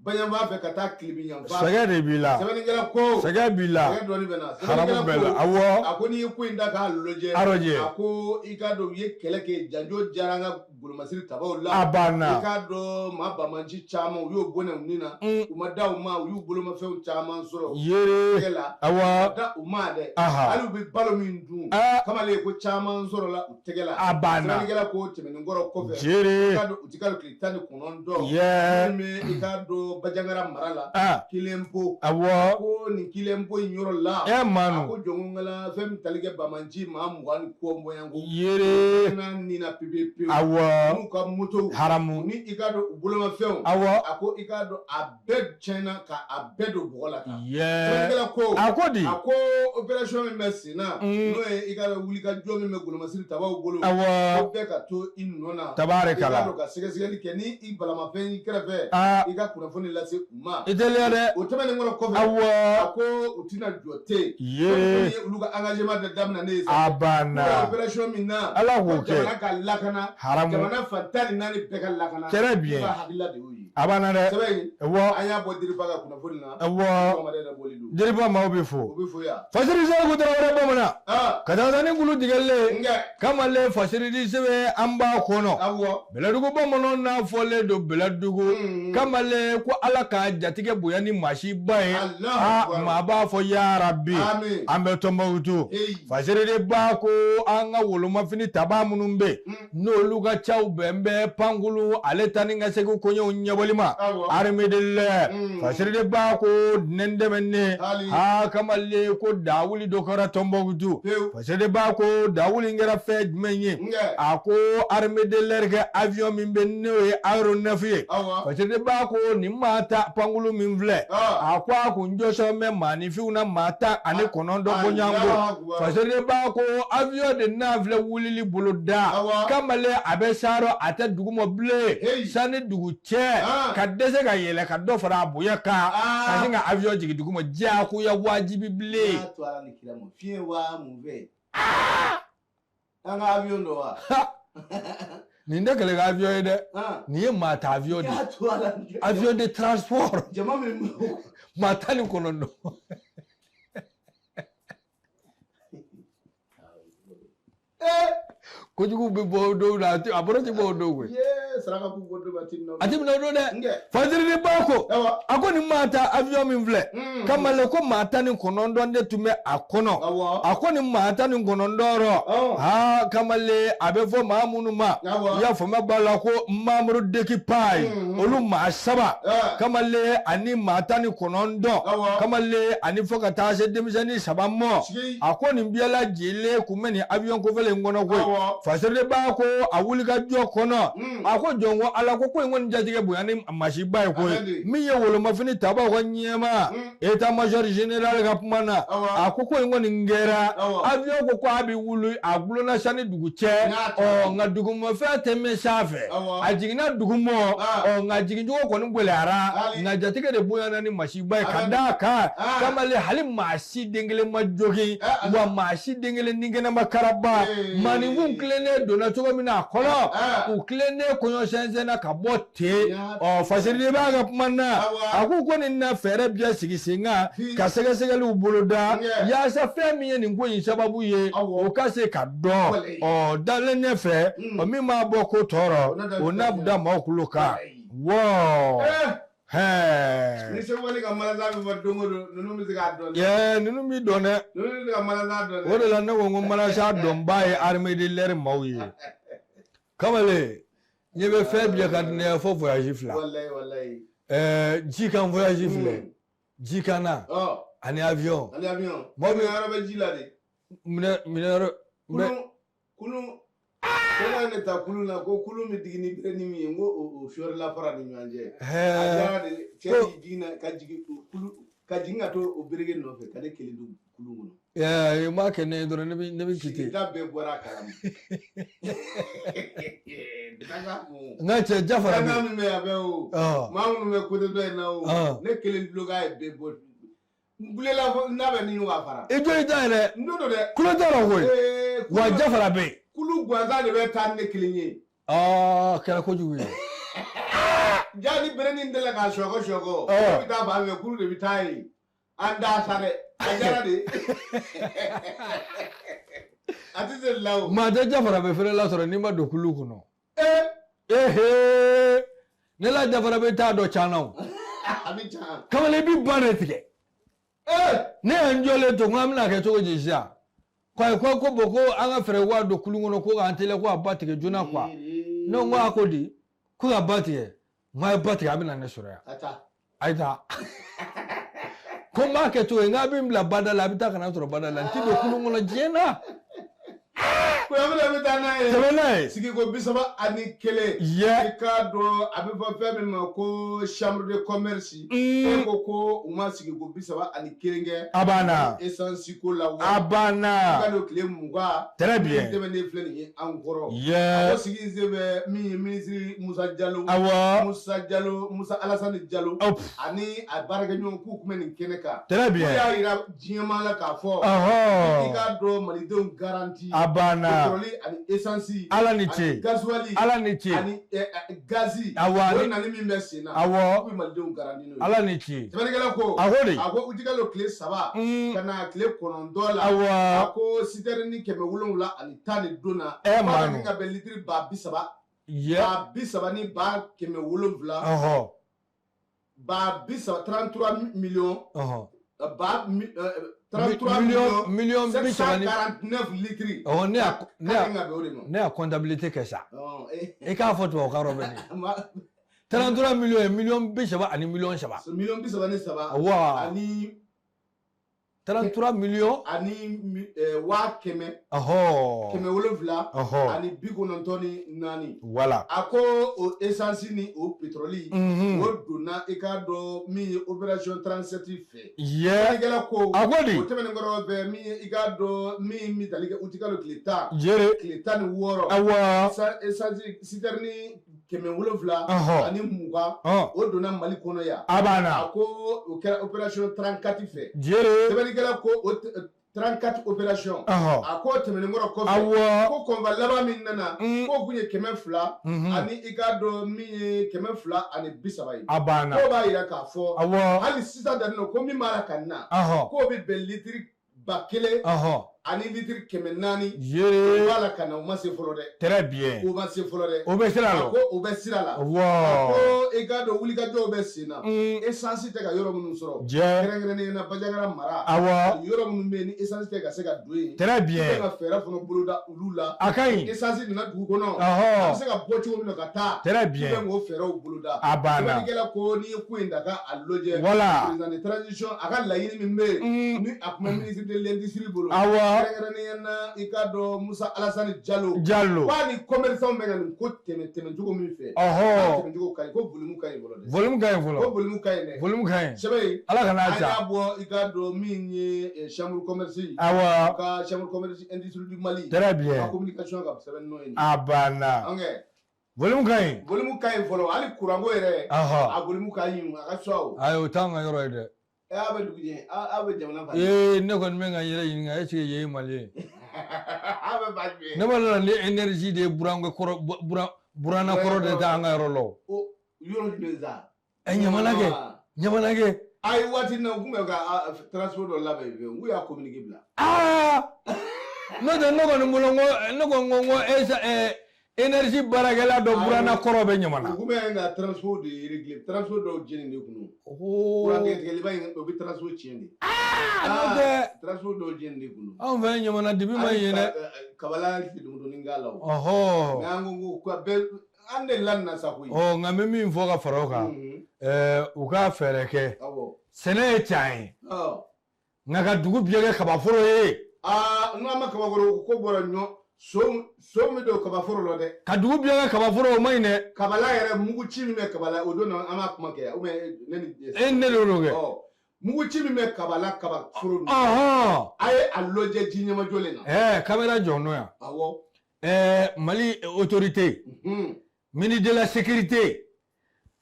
[SPEAKER 1] bayanfan fɛ ka taa tilebinyanfan fɛ.
[SPEAKER 2] Sɛgɛ de b'i la.
[SPEAKER 1] Sɛbɛnnikɛla ko.
[SPEAKER 2] Sɛgɛ b'i la.
[SPEAKER 1] Sɛgɛ dɔɔni bɛ na.
[SPEAKER 2] Haramu bɛ la. Awɔ.
[SPEAKER 1] A ko n'i ye ko in da k'a lajɛ.
[SPEAKER 2] A lajɛ.
[SPEAKER 1] A ko i k'a dɔn u ye kɛlɛ kɛ, janjo diyara an ka golomasiri tabaw la.
[SPEAKER 2] A banna.
[SPEAKER 1] I k'a dɔn maa bamanci caman u y'o bɔnɛ u ni na. U ma da u ma, u y'u bolomafɛnw caman sɔrɔ.
[SPEAKER 2] Yee.
[SPEAKER 1] La.
[SPEAKER 2] Awɔ.
[SPEAKER 1] U ma da u ma dɛ. Hali u bɛ balo min dun. Kamalen ko caman sɔrɔla u tɛgɛ la.
[SPEAKER 2] A banna.
[SPEAKER 1] Sɛbɛnnikɛla ko tɛmɛnen kɔrɔ kɔfɛ.
[SPEAKER 2] Jere.
[SPEAKER 1] I k'a dɔn u ti kalo tile 19.
[SPEAKER 2] Yee.
[SPEAKER 1] Min bɛ i k'a dɔn Bajangara mara la. Kilenpo.
[SPEAKER 2] Awɔ.
[SPEAKER 1] Ko nin Kilenpo in yɔrɔ la.
[SPEAKER 2] E Manu.
[SPEAKER 1] A ko jɔnkala fɛn min tali kɛ bamanci maa 20 ni kɔ bɔyanko.
[SPEAKER 2] Yere.
[SPEAKER 1] N'a nina pepe pewu.
[SPEAKER 2] Awɔ.
[SPEAKER 1] N'u ka motow.
[SPEAKER 2] Haramu.
[SPEAKER 1] Ni i k'a dɔn u bolomafɛnw.
[SPEAKER 2] Awɔ.
[SPEAKER 1] A ko i k'a dɔn a bɛɛ tiɲɛna ka a bɛɛ don bɔgɔ la kan.
[SPEAKER 2] Yee.
[SPEAKER 1] Sɛbɛnnikɛla ko.
[SPEAKER 2] A ko di.
[SPEAKER 1] A ko opération min bɛ sen na. N'o ye i k'a dɔn wulikajɔ min bɛ golomasiri tabaw bolo.
[SPEAKER 2] Awɔ.
[SPEAKER 1] Ko bɛɛ ka to i nɔ na.
[SPEAKER 2] Tabaarikala.
[SPEAKER 1] I k'a dɔn ka sɛgɛsɛgɛli kɛ ni i balamafɛn y'i kɛrɛfɛ. I ka kunnafoni lase u ma.
[SPEAKER 2] I teliya dɛ.
[SPEAKER 1] O tɛmɛnen kɔrɔ kɔfɛ.
[SPEAKER 2] Awɔ.
[SPEAKER 1] A ko u tɛna jɔ ten.
[SPEAKER 2] Yee.
[SPEAKER 1] Olu ka engagement de daminɛ ne ye sa.
[SPEAKER 2] A banna.
[SPEAKER 1] Opération min na.
[SPEAKER 2] Ala k'o kɛ.
[SPEAKER 1] Jamana ka lakana.
[SPEAKER 2] Haramu.
[SPEAKER 1] Jamana fan 14 bɛɛ ka lakana.
[SPEAKER 2] Très bien.
[SPEAKER 1] Olu ka hakilila de y'o ye.
[SPEAKER 2] A banna dɛ.
[SPEAKER 1] Sɛbɛn in.
[SPEAKER 2] Awɔ.
[SPEAKER 1] An y'a bɔ Diriba ka kunnafoni na.
[SPEAKER 2] Awɔ.
[SPEAKER 1] Sɔgɔmada in na bɔli don.
[SPEAKER 2] Diriba maaw bɛ fo.
[SPEAKER 1] U bɛ fo yan.
[SPEAKER 2] Fasiri Saliku Tarawele bamanan. Ka taa ni kulu tigɛlen.
[SPEAKER 1] Nkɛ.
[SPEAKER 2] Kamalen Fasiri sɛbɛn an b'a kɔnɔ.
[SPEAKER 1] Awɔ.
[SPEAKER 2] Bɛlɛdugu bamananw n'a fɔlen don Bɛlɛdugu. Kamalen ko Ala ka jatigɛ bonya ni masiba ye.
[SPEAKER 1] Alahu
[SPEAKER 2] Aa maa b'a fɔ yarabi.
[SPEAKER 1] Amin.
[SPEAKER 2] An bɛ Tɔnbukutu. Fasiri de ba ko an ka wolomafini tabaa minnu bɛ yen. N'olu ka caw bɛn bɛ pankulu ale ta ni ka segin koɲɛw ɲɛbɔli ma. Armée de l'air. Fasiri de ba ko nɛn dɛmɛnen. Aa kamalen ko dawuli dɔ kɛra Tɔnbukutu. Fasiri de ba ko dawuli in kɛra fɛn jumɛn ye. A ko armée de l'air kɛ avion min bɛ n'o ye aéronef ye. Fasiri de ba ko nin maa ta pankulu min filɛ. A ko a kun jɔsɔn bɛ maaninfinw na maa 19 bɔɲɔgɔnko. Fasiri de ba ko avion de n'a filɛ wulili bolo da. Kamalen a bɛ sarɔ a tɛ dugu ma bilen. Sanni dugu cɛ ka dɛsɛ ka yɛlɛ ka dɔ fara a bonya kan. Ka sin ka avion jigin dugu ma diyagoya wajibi bilen.
[SPEAKER 1] N'a to Ala ni kira ma fiɲɛ wa mun fɛ. An ka avion dɔ wa.
[SPEAKER 2] Nin tɛ kɛlɛ ka avion ye dɛ. Nin ye maa ta avion de ye. Avion de transport.
[SPEAKER 1] Jama min
[SPEAKER 2] maa 19. Kojugu bɛ bɔ o don na, a bɔra ti bɔ o don koyi.
[SPEAKER 1] Saraka b'u bɔ don a ti minɛ o
[SPEAKER 2] A ti minɛ o don dɛ. Fasiri de ba ko. A ko nin maa ta avion min filɛ. Kamalen ko maa 19 de tun bɛ a kɔnɔ. A ko nin maa 19 rɔ. Aa kamalen a bɛ fɔ maa minnu ma. I y'a faamuya b'a la ko membre d'équipage. Olu maa 3. Kamalen ani maa 19. Kamalen ani fo ka taa se denmisɛnnin 3 ma. A ko nin bɛɛ lajɛlen kun bɛ nin avion kofɛlen in kɔnɔ koyi. Fasiri de ba ko a wulikajɔ kɔnɔ. A ko jɔn ko Ala ko ko in kɔni jatigɛ bonya ni masiba ye koyi. Min ye wolomafini tabaw ka ɲɛma. État major général ka kuma na. A ko ko in kɔni kɛra. Avion ko ko a bɛ wuli a gulonna sanni dugu cɛ. Ɔ nka dugumafɛn tɛ mɛn sanfɛ. A jiginna dugumɔ. Ɔ nka jigincogo kɔni gɛlɛyara. Nka jatigɛ de bonyana ni masiba ye ka d'a kan. Kamalen hali maa si den kelen ma jogin. Wa maa si den kelen ni kɛnɛ ma karaba. Maaninfinw tilennen donna cogo min na a kɔnɔ. U tilennen kɔɲɔ sɛnsɛnna ka bɔ ten. Ɔ Fasiri de b'a ka kuma na. A ko ko nin na fɛɛrɛ bɛɛ sigi sen kan ka sɛgɛsɛgɛliw boloda. Yaasa fɛn min ye nin ko in sababu ye. O ka se ka dɔn. Ɔ dalen ɲɛfɛ. Ɔ min b'a bɔ ko tɔɔrɔ. O n'a bɛ da maaw tulo kan. Wɔɔ.
[SPEAKER 1] Ni Segu ka malasa bɛ fɔ don o don ninnu bɛ se k'a dɔn
[SPEAKER 2] dɛ. Ninnu b'i dɔn dɛ.
[SPEAKER 1] Ninnu bɛ se ka malasa dɔn dɛ.
[SPEAKER 2] O de la ne ko n ko malasa dɔnbaa ye armée de l'air maaw ye. Kamalen ɲɛ bɛ fɛn bɛɛ ka di ne ye fo voyage fila.
[SPEAKER 1] Walayi walayi.
[SPEAKER 2] Ji kan voyage filɛ. Ji kan na. Ani avion.
[SPEAKER 1] Ani avion. Mɔgɔ min yɔrɔ bɛ ji la de.
[SPEAKER 2] Minɛ yɔrɔ.
[SPEAKER 1] Kulun. Ko ne ta kulun na ko kulun bɛ digi ni bere ni min ye n ko o fiyɔrila fara ni ɲɔgɔn cɛ. A diyara de cɛ y'i jiginna ka jigin kulu ka jigin ka to o bereke nɔfɛ ka ne kelen don kulun kɔnɔ.
[SPEAKER 2] I m'a kɛ ne ye dɔrɔn ne bɛ kite.
[SPEAKER 1] Sigida bɛɛ bɔra a kalama.
[SPEAKER 2] N ka cɛ Jafara
[SPEAKER 1] bɛ. Dankan min bɛ yan bɛɛ o. Maa minnu bɛ côté dɔ in na o. Ne kelen tulo k'a ye bɛɛ bɔ. N kulela fo n'a bɛ ni ɲɔgɔn fara.
[SPEAKER 2] I jɔ i ta yɛrɛ.
[SPEAKER 1] N don dɛ.
[SPEAKER 2] Kulo t'a la koyi. Wa Jafara bɛ yen.
[SPEAKER 1] Kulu gansan de bɛ taa ni ne kelen ye.
[SPEAKER 2] Aa kɛra kojugu ye.
[SPEAKER 1] Ja ni bere ni delila k'a sɔgɔ sɔgɔ. Ne bɛ taa fan fɛ kulu de bɛ taa yen. An da sa dɛ. A diyara de. A tɛ se la o.
[SPEAKER 2] Maa tɛ Jafara bɛ fɛrɛ lasɔrɔ n'i ma don kulu kɔnɔ. Ehe, ne la dafara bɛ taa dɔ can na o.
[SPEAKER 1] A bɛ can.
[SPEAKER 2] Kamalen, i bi ba de tigɛ. Ne ye n jɔlen to, n ko an bɛna kɛ cogo di sisan? Ko ayi, ko bon, ko an ka fɛɛrɛ ko ka don kulun kɔnɔ, ko k'an teliya, ko ka ba tigɛ joona quoi. Ne ko a ko di? Ko ka ba tigɛ. N ko a ye ba tigɛ, a bɛ na ne sɔrɔ yan.
[SPEAKER 1] A taa.
[SPEAKER 2] A ye taa. Ko n b'a kɛ cogo di? N k'a bɛ n bila bada la, a bɛ taa ka na sɔrɔ bada la. N ti don kulun kɔnɔ diɲɛ na.
[SPEAKER 1] Ko an bɛna taa n'a ye.
[SPEAKER 2] Tɛmɛ n'a ye.
[SPEAKER 1] Sigiko 31.
[SPEAKER 2] Yɛ.
[SPEAKER 1] I k'a dɔn a bɛ fɔ fɛn min ma ko chambre de commerce. E ko u ma sigiko 31 kɛ.
[SPEAKER 2] A banna.
[SPEAKER 1] Essence ko la wa.
[SPEAKER 2] A banna.
[SPEAKER 1] I ka don tile 20.
[SPEAKER 2] Très bien.
[SPEAKER 1] Tɛmɛnen filɛ nin ye an kɔrɔ.
[SPEAKER 2] Yɛ.
[SPEAKER 1] A ko sigi in sen fɛ, min ye ministre Musa Jalo.
[SPEAKER 2] Awɔ.
[SPEAKER 1] Musa Jalo, Musa Alassane Jalo.
[SPEAKER 2] Hop.
[SPEAKER 1] Ani a baarakɛɲɔgɔn k'u tun bɛ nin kɛnɛ kan.
[SPEAKER 2] Très bien.
[SPEAKER 1] K'u y'a jira diɲɛmaa la k'a fɔ.
[SPEAKER 2] Ɔhɔ.
[SPEAKER 1] I k'a dɔn Malidenw garanti.
[SPEAKER 2] A banna.
[SPEAKER 1] Pétrole ani essence.
[SPEAKER 2] Ala ni ce.
[SPEAKER 1] Ani gasoil.
[SPEAKER 2] Ala ni ce.
[SPEAKER 1] Ani gazi.
[SPEAKER 2] Awɔ.
[SPEAKER 1] O nali min bɛ sen na.
[SPEAKER 2] Awɔ.
[SPEAKER 1] K'u bɛ Malidenw garanti n'o ye.
[SPEAKER 2] Ala ni ce.
[SPEAKER 1] Sɛbɛnnikɛla ko.
[SPEAKER 2] A ko de.
[SPEAKER 1] A ko utikalo tile 3. Ka na tile 9 la.
[SPEAKER 2] Awɔ.
[SPEAKER 1] A ko citerne 710 de donna.
[SPEAKER 2] Ɛ
[SPEAKER 1] K'a
[SPEAKER 2] maa
[SPEAKER 1] ka bɛn litiri 30,000.
[SPEAKER 2] Yɛ.
[SPEAKER 1] 30,000 ni 700,000.
[SPEAKER 2] Ɔhɔ.
[SPEAKER 1] 30,000, 33 millions.
[SPEAKER 2] Ɔhɔ.
[SPEAKER 1] Ba 33 millions
[SPEAKER 2] Miliyɔn bi saba ni
[SPEAKER 1] 749 litres.
[SPEAKER 2] Ɔhɔ, ne y'a ne
[SPEAKER 1] K'a
[SPEAKER 2] y'a
[SPEAKER 1] kan ka bɛn o de ma.
[SPEAKER 2] Ne y'a comptabilité kɛ sa.
[SPEAKER 1] Ɔn, eh.
[SPEAKER 2] I k'a fɔ tubabukan rɔ bɛ nin. 33 millions ye miliyɔn 30 ani miliyɔn 3.
[SPEAKER 1] Miliyɔn 33.
[SPEAKER 2] Wa.
[SPEAKER 1] Ani
[SPEAKER 2] 33 millions.
[SPEAKER 1] Ani 100,000.
[SPEAKER 2] Ɔhɔ.
[SPEAKER 1] 700
[SPEAKER 2] Ɔhɔ.
[SPEAKER 1] ani 94.
[SPEAKER 2] Voilà.
[SPEAKER 1] A ko o essence ni o pétrole. O donna i k'a dɔn min ye opération 37 fɛ.
[SPEAKER 2] Yɛ.
[SPEAKER 1] Sɛnɛkɛla ko.
[SPEAKER 2] A ko di?
[SPEAKER 1] O tɛmɛnen kɔrɔ bɛɛ, min ye i k'a dɔn min bɛ tali kɛ utikalo tile 10.
[SPEAKER 2] Jere.
[SPEAKER 1] Tile 16.
[SPEAKER 2] Awɔ.
[SPEAKER 1] Essence citerne 700
[SPEAKER 2] Ɔhɔ.
[SPEAKER 1] ani 20.
[SPEAKER 2] Ɔn.
[SPEAKER 1] O donna Mali kɔnɔ yan.
[SPEAKER 2] A banna.
[SPEAKER 1] A ko o kɛra opération 34 fɛ.
[SPEAKER 2] Jere.
[SPEAKER 1] Sɛbɛnnikɛla ko o 34 opération.
[SPEAKER 2] Ɔhɔ.
[SPEAKER 1] A ko tɛmɛnen kɔrɔ kɔfɛ.
[SPEAKER 2] Awɔ.
[SPEAKER 1] Ko convoi laban min nana. K'o kun ye 200. Ani i k'a dɔn min ye 230 ye.
[SPEAKER 2] A banna.
[SPEAKER 1] K'o b'a jira k'a fɔ.
[SPEAKER 2] Awɔ.
[SPEAKER 1] Hali sisan danni nɔ, ko min b'a la ka na.
[SPEAKER 2] Ɔhɔ.
[SPEAKER 1] K'o bɛ bɛn litiri 1000.
[SPEAKER 2] Ɔhɔ.
[SPEAKER 1] Ani litiri 400.
[SPEAKER 2] Jere.
[SPEAKER 1] O b'a la ka na, o ma se fɔlɔ dɛ.
[SPEAKER 2] Très bien.
[SPEAKER 1] O ma se fɔlɔ dɛ.
[SPEAKER 2] O bɛ sira la.
[SPEAKER 1] A ko o bɛ sira la.
[SPEAKER 2] Awɔ.
[SPEAKER 1] A ko i k'a dɔn wulikajɔw bɛ sen na. Essence tɛ ka yɔrɔ minnu sɔrɔ.
[SPEAKER 2] Jɛ.
[SPEAKER 1] Kɛrɛnkɛrɛnnenya la Bandiagara mara.
[SPEAKER 2] Awɔ.
[SPEAKER 1] Ani yɔrɔ minnu bɛ yen ni essence tɛ ka se ka don yen.
[SPEAKER 2] Très bien.
[SPEAKER 1] I bɛ ka fɛɛrɛ fana boloda olu la.
[SPEAKER 2] A ka ɲi.
[SPEAKER 1] Essence nana dugu kɔnɔ.
[SPEAKER 2] Ɔhɔ.
[SPEAKER 1] A bɛ se ka bɔ cogo min na ka taa.
[SPEAKER 2] Très bien.
[SPEAKER 1] I bɛ k'o fɛɛrɛw boloda.
[SPEAKER 2] A banna.
[SPEAKER 1] Sɛbɛnnikɛla ko n'i ye ko in ta k'a lajɛ.
[SPEAKER 2] Voilà.
[SPEAKER 1] Président de transition a ka laɲini min bɛ yen. Ni a tun bɛ ministre de l'industrie bolo.
[SPEAKER 2] Awɔ.
[SPEAKER 1] Kɛrɛnkɛrɛnnenya la i k'a dɔn Musa Alassane Jalo.
[SPEAKER 2] Jalo.
[SPEAKER 1] K'a ni commerçant bɛ ka nin ko tɛmɛ tɛmɛ cogo min fɛ.
[SPEAKER 2] Ɔhɔ.
[SPEAKER 1] K'a tɛmɛ cogo ka ɲi, ko volume ka ɲi fɔlɔ dɛ.
[SPEAKER 2] Volume ka ɲi fɔlɔ.
[SPEAKER 1] Ko volume ka ɲi dɛ.
[SPEAKER 2] Volume ka ɲi.
[SPEAKER 1] Sɛbɛn in.
[SPEAKER 2] Ala kana
[SPEAKER 1] An
[SPEAKER 2] ja.
[SPEAKER 1] y'a bɔ i k'a dɔn min ye chambre commerce.
[SPEAKER 2] Awɔ.
[SPEAKER 1] Ka chambre commerce industrie du Mali.
[SPEAKER 2] Très bien.
[SPEAKER 1] Ka communication ka sɛbɛn n'o ye.
[SPEAKER 2] A banna.
[SPEAKER 1] An kɛ.
[SPEAKER 2] Volume ka ɲi.
[SPEAKER 1] Volume ka ɲi fɔlɔ, hali courant ko yɛrɛ.
[SPEAKER 2] Ɔhɔ.
[SPEAKER 1] A volume ka ɲi, a ka suma o.
[SPEAKER 2] Ayi, o t'an ka yɔrɔ ye dɛ.
[SPEAKER 1] Aw bɛ dugu jɛ, aw bɛ jamana fan.
[SPEAKER 2] Ee, ne kɔni bɛ ka n yɛrɛ ɲininka, est ce que yen ye Mali ye?
[SPEAKER 1] Aw bɛ fan jumɛn?
[SPEAKER 2] Ne b'a dɔn ni énergie de ye burankɛ kɔrɔ, buranna kɔrɔ de t'an ka yɔrɔ la o.
[SPEAKER 1] O yɔrɔ jumɛn sa?
[SPEAKER 2] Ɛ, ɲamana kɛ, ɲamana kɛ.
[SPEAKER 1] Ayi, waati na u tun bɛ ka transport dɔ labɛn yen, u y'a communiqué bila.
[SPEAKER 2] Aa! N'o tɛ ne kɔni bolo n ko ne ko n ko n ko énergie baarakɛla dɔ buranna kɔrɔ bɛ ɲamana.
[SPEAKER 1] U tun bɛ ka transport de régler, transport dɔw jeni de kun. Courant tigɛliba in, o bɛ transport tiɲɛ de.
[SPEAKER 2] Aa, n'o tɛ.
[SPEAKER 1] Transport dɔw jeni de kun.
[SPEAKER 2] Anw fɛ ɲamana dibi ma yen dɛ.
[SPEAKER 1] Kabala doni k'a la o.
[SPEAKER 2] Ɔhɔ.
[SPEAKER 1] Mais an ko bɛɛ an de la nin sa koyi.
[SPEAKER 2] Ɔ, nka n bɛ min fɔ ka fara o kan. U ka fɛɛrɛ kɛ.
[SPEAKER 1] Awɔ.
[SPEAKER 2] Sɛnɛ ye tiɲɛ ye.
[SPEAKER 1] Ɔ.
[SPEAKER 2] Nka ka dugu bɛɛ kɛ kabaforo ye.
[SPEAKER 1] Aa, n'an ma kabaforo ko bɔra ɲɔ. So min don kabaforo la dɛ.
[SPEAKER 2] Ka dugu bɛɛ kɛ kabaforo, o ma ɲi dɛ.
[SPEAKER 1] Kabala yɛrɛ mugu ci min bɛ kabala, o don an b'a kuma kɛ ou bien ne ni.
[SPEAKER 2] E ni ne de y'o kɛ.
[SPEAKER 1] Ɔ, mugu ci min bɛ kabala kabaforo.
[SPEAKER 2] Ɔhɔn.
[SPEAKER 1] A ye a lajɛ ji ɲɛmajɔlen na.
[SPEAKER 2] Ɛɛ, caméra jɔ n'o yan.
[SPEAKER 1] Awɔ.
[SPEAKER 2] Ɛɛ, Mali autorité. Ministre de la sécurité.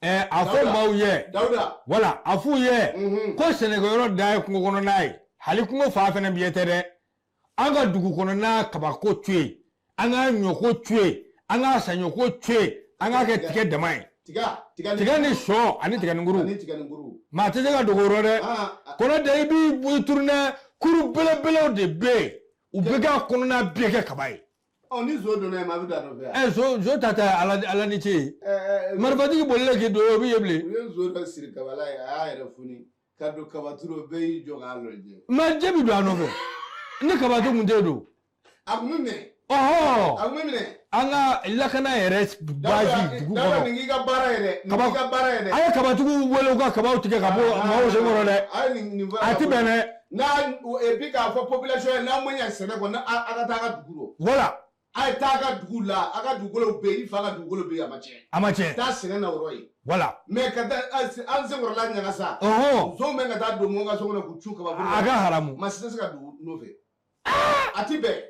[SPEAKER 2] Ɛɛ, a fɔ maaw ye.
[SPEAKER 1] Dawuda.
[SPEAKER 2] Voilà, a f'u ye. Ko sɛnɛkɛyɔrɔ dan ye kungo kɔnɔna ye. Hali kungo fan fɛnɛ biyɛ tɛ dɛ. An ka dugu kɔnɔna kabako to yen, an ka ɲɔko to yen, an ka saɲɔko to yen, an k'a kɛ tigɛ dama ye.
[SPEAKER 1] Tiga
[SPEAKER 2] ni sɔ ani tigɛninkuru.
[SPEAKER 1] Ani tigɛninkuru.
[SPEAKER 2] Maa tɛ se ka dogo o rɔ dɛ. Kɔnɔ tɛ, i b'i tourner, kuru belebelew de bɛ yen, u bɛ k'a kɔnɔna bɛɛ kɛ kaba ye.
[SPEAKER 1] Ɔ ni zo donna yen ma a bɛ don a nɔfɛ yan.
[SPEAKER 2] Ɛ zo ta tɛ ala ni ce ye. Marifatigi bolilen k'i don o bɛ ye bilen.
[SPEAKER 1] U ye zo dɔ siri kabala ye a y'a yɛrɛ foni ka don kabaturu bɛɛ y'i jɔ k'a lajɛ.
[SPEAKER 2] Mais jɛ bɛ don a nɔfɛ ni kabatu kun tɛ don.
[SPEAKER 1] A kun bɛ minɛ.
[SPEAKER 2] Ɔhɔn.
[SPEAKER 1] A kun bɛ minɛ.
[SPEAKER 2] An ka lakana yɛrɛ base dugu kɔnɔ.
[SPEAKER 1] Dawuda nin k'i ka baara ye dɛ. Nin k'i ka baara ye dɛ.
[SPEAKER 2] A ye kabatigiw wele u ka kabaw tigɛ ka bɔ maaw senkɔrɔ dɛ.
[SPEAKER 1] A ye nin
[SPEAKER 2] A ti bɛn dɛ.
[SPEAKER 1] N'a et puis k'a fɔ population ye n'aw ma ɲɛ sɛnɛ kɔ a ka taa a ka dugu rɔ.
[SPEAKER 2] Voilà.
[SPEAKER 1] A ye taa a ka dugu la a ka dugukolo bɛ yen i fa ka dugukolo bɛ yen a ma tiɲɛ.
[SPEAKER 2] A ma tiɲɛ.
[SPEAKER 1] Taa sɛnɛ na o yɔrɔ ye.
[SPEAKER 2] Voilà.
[SPEAKER 1] Mais ka taa an senkɔrɔla ɲagasa.
[SPEAKER 2] Ɔhɔn.
[SPEAKER 1] Zonw bɛ ka taa don mɔgɔw ka so kɔnɔ k'u cu kabakuru.
[SPEAKER 2] A ka haramu.
[SPEAKER 1] Maa si tɛ se ka don u nɔfɛ. A ti bɛn.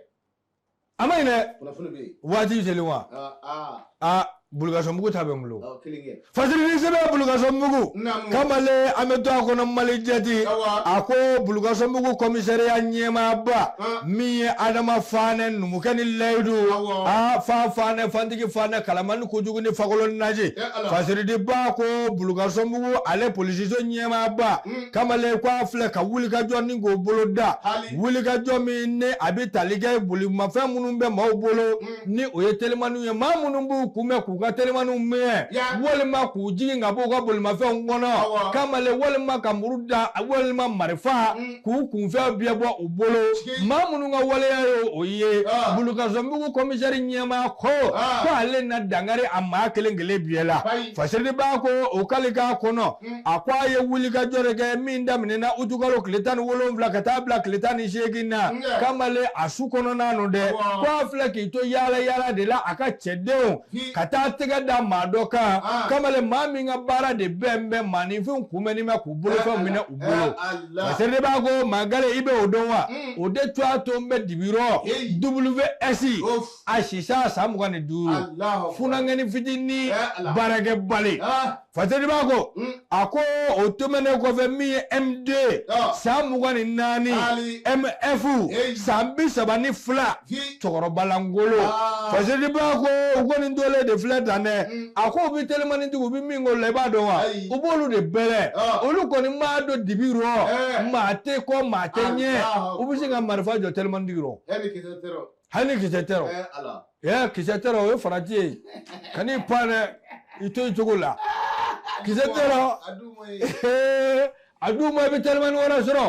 [SPEAKER 2] A ma ɲi dɛ.
[SPEAKER 1] Kunnafoni bɛ yen.
[SPEAKER 2] Waati selen wa. Aa Bulukasɔnbugu ta bɛ n bolo. Fasiridi sɛbɛn Bulukasɔnbugu. Kamalen an bɛ to a kɔnɔ Mali jɛti. A ko Bulukasɔnbugu commissariat ɲɛmaaba. Min ye Adama Fanɛ numukɛ ni layidu. Aa fa Fanɛ fantigi Fanɛ kalamani kojugu ni fakolo naji. Fasiridi ba ko Bulukasɔnbugu ale polisiso ɲɛmaaba. Kamalen ko a filɛ ka wulikajɔ ni k'o bolo da. Wulikajɔ min ni a bɛ tali kɛ bolimafɛn minnu bɛ maaw bolo. Ni o ye telimaniw ye maa minnu b'u kunbɛn k'u ka telimaniw minɛ walima k'u jigin ka bɔ u ka bolimafɛnw kɔnɔ kamalen walima ka muru da walima marifa k'u kunfɛn bɛɛ bɔ u bolo maa minnu ka waleya ye o ye Bulukasɔnbugu commissaire ɲɛmaa ko ko ale na dankari a maa kelen kelen bɛɛ la Fasiridiba ko o k'ale k'a kɔnɔ a ko a ye wulikajɔ de kɛ min daminɛna utukalo tile 17 ka taa bila tile 18 na kamalen a su kɔnɔna nɔ dɛ ko a filɛ k'i to yaala yaala de la a ka cɛdenw ka taa tɛgɛ da maa dɔ kan kamalen maa min ka baara de bɛn bɛ maaninfinw kunbɛnni ma k'u bolofɛnw minɛ u bolo Fasiridiba ko Magale i bɛ o dɔn wa o de tun to n bɛ dibirɔ WS a sisa san 25 funankɛni fitinin baarakɛbali Fasiridiba ko a ko o tɛmɛnen kɔfɛ min ye MD san 24 MF san 32 cɛkɔrɔbalangolo Fasiridiba ko u kɔni tolen de filɛ tan dɛ a ko u bɛ telimanitigiw u bɛ min k'o la i b'a dɔn wa u b'olu de bɛlɛ olu kɔni m'a dɔn dibi rɔ maa tɛ kɔ maa tɛ ɲɛ u bɛ se ka marifa jɔ telimanitigi rɔ hali ni kisɛ tɛ rɔ kisɛ tɛ rɔ o ye farati ye kan'i pan dɛ i to yen cogo la kisɛ tɛ rɔ a dun ma i bɛ telimani wɛrɛ sɔrɔ.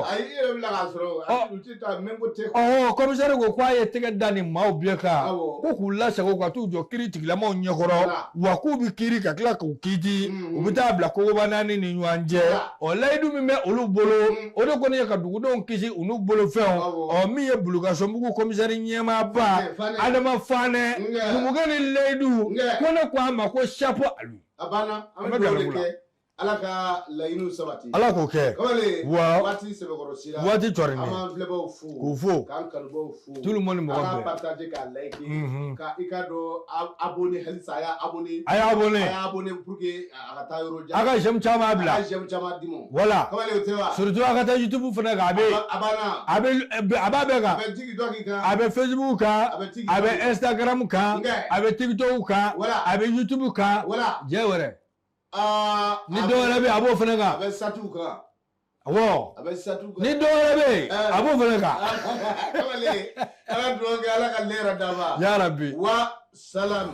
[SPEAKER 2] Ɔhɔn commissaire ko k'a ye tɛgɛ da nin maaw bɛɛ kan ko k'u lasago ka t'u jɔ kiiri tigilamaw ɲɛkɔrɔ wa k'u bɛ kiiri ka tila k'u kiiti u bɛ taa bila kogoba naani ni ɲɔgɔn cɛ ɔ layidu min bɛ olu bolo o de kɔni ye ka dugudenw kisi u n'u bolofɛnw ɔ min ye Bulukasɔnbugu commissaire ɲɛmaaba Adama Fanɛ numukɛ ni layidu ko ne ko a ma ko chapeau à lui.
[SPEAKER 1] A banna an bɛ dugawu de kɛ. Ala ka laɲiniw sabati.
[SPEAKER 2] Ala k'o kɛ.
[SPEAKER 1] Kamalen.
[SPEAKER 2] Wa
[SPEAKER 1] waati sɛbɛkɔrɔ sera.
[SPEAKER 2] Waati cɔrinni.
[SPEAKER 1] An b'an filɛbaaw fo.
[SPEAKER 2] K'u fo.
[SPEAKER 1] K'an kanubaw fo.
[SPEAKER 2] Tout le monde mɔgɔ bɛɛ.
[SPEAKER 1] A k'a partager k'a liker. Ka i ka dɔn abonné halisa a y'a abonné.
[SPEAKER 2] A y'a abonné.
[SPEAKER 1] A y'a abonné pour que a ka taa yɔrɔ jan.
[SPEAKER 2] A ka j'aime caman bila.
[SPEAKER 1] A ka j'aime caman di mɔ.
[SPEAKER 2] Voilà.
[SPEAKER 1] Kamalen o tɛ wa.
[SPEAKER 2] Surtout a ka taa YouTube fana kan a bɛ yen.
[SPEAKER 1] A banna.
[SPEAKER 2] A bɛ a b'a bɛɛ kan.
[SPEAKER 1] A bɛ TikTok kan.
[SPEAKER 2] A bɛ Facebook kan.
[SPEAKER 1] A bɛ TikTok.
[SPEAKER 2] A bɛ Instagram kan. A bɛ TikTok kan.
[SPEAKER 1] Voilà.
[SPEAKER 2] A bɛ YouTube kan.
[SPEAKER 1] Voilà.
[SPEAKER 2] Jɛ wɛrɛ. Ni dɔw wɛrɛ bɛ yen a b'o fana kan.
[SPEAKER 1] A bɛ satiw kan.
[SPEAKER 2] Awɔ.
[SPEAKER 1] A bɛ satiw kan.
[SPEAKER 2] Ni dɔw wɛrɛ bɛ yen a b'o fana kan.
[SPEAKER 1] Kamalen ala dugawu kɛ ala ka lera d'a ma.
[SPEAKER 2] Yarabi.
[SPEAKER 1] Wa salam.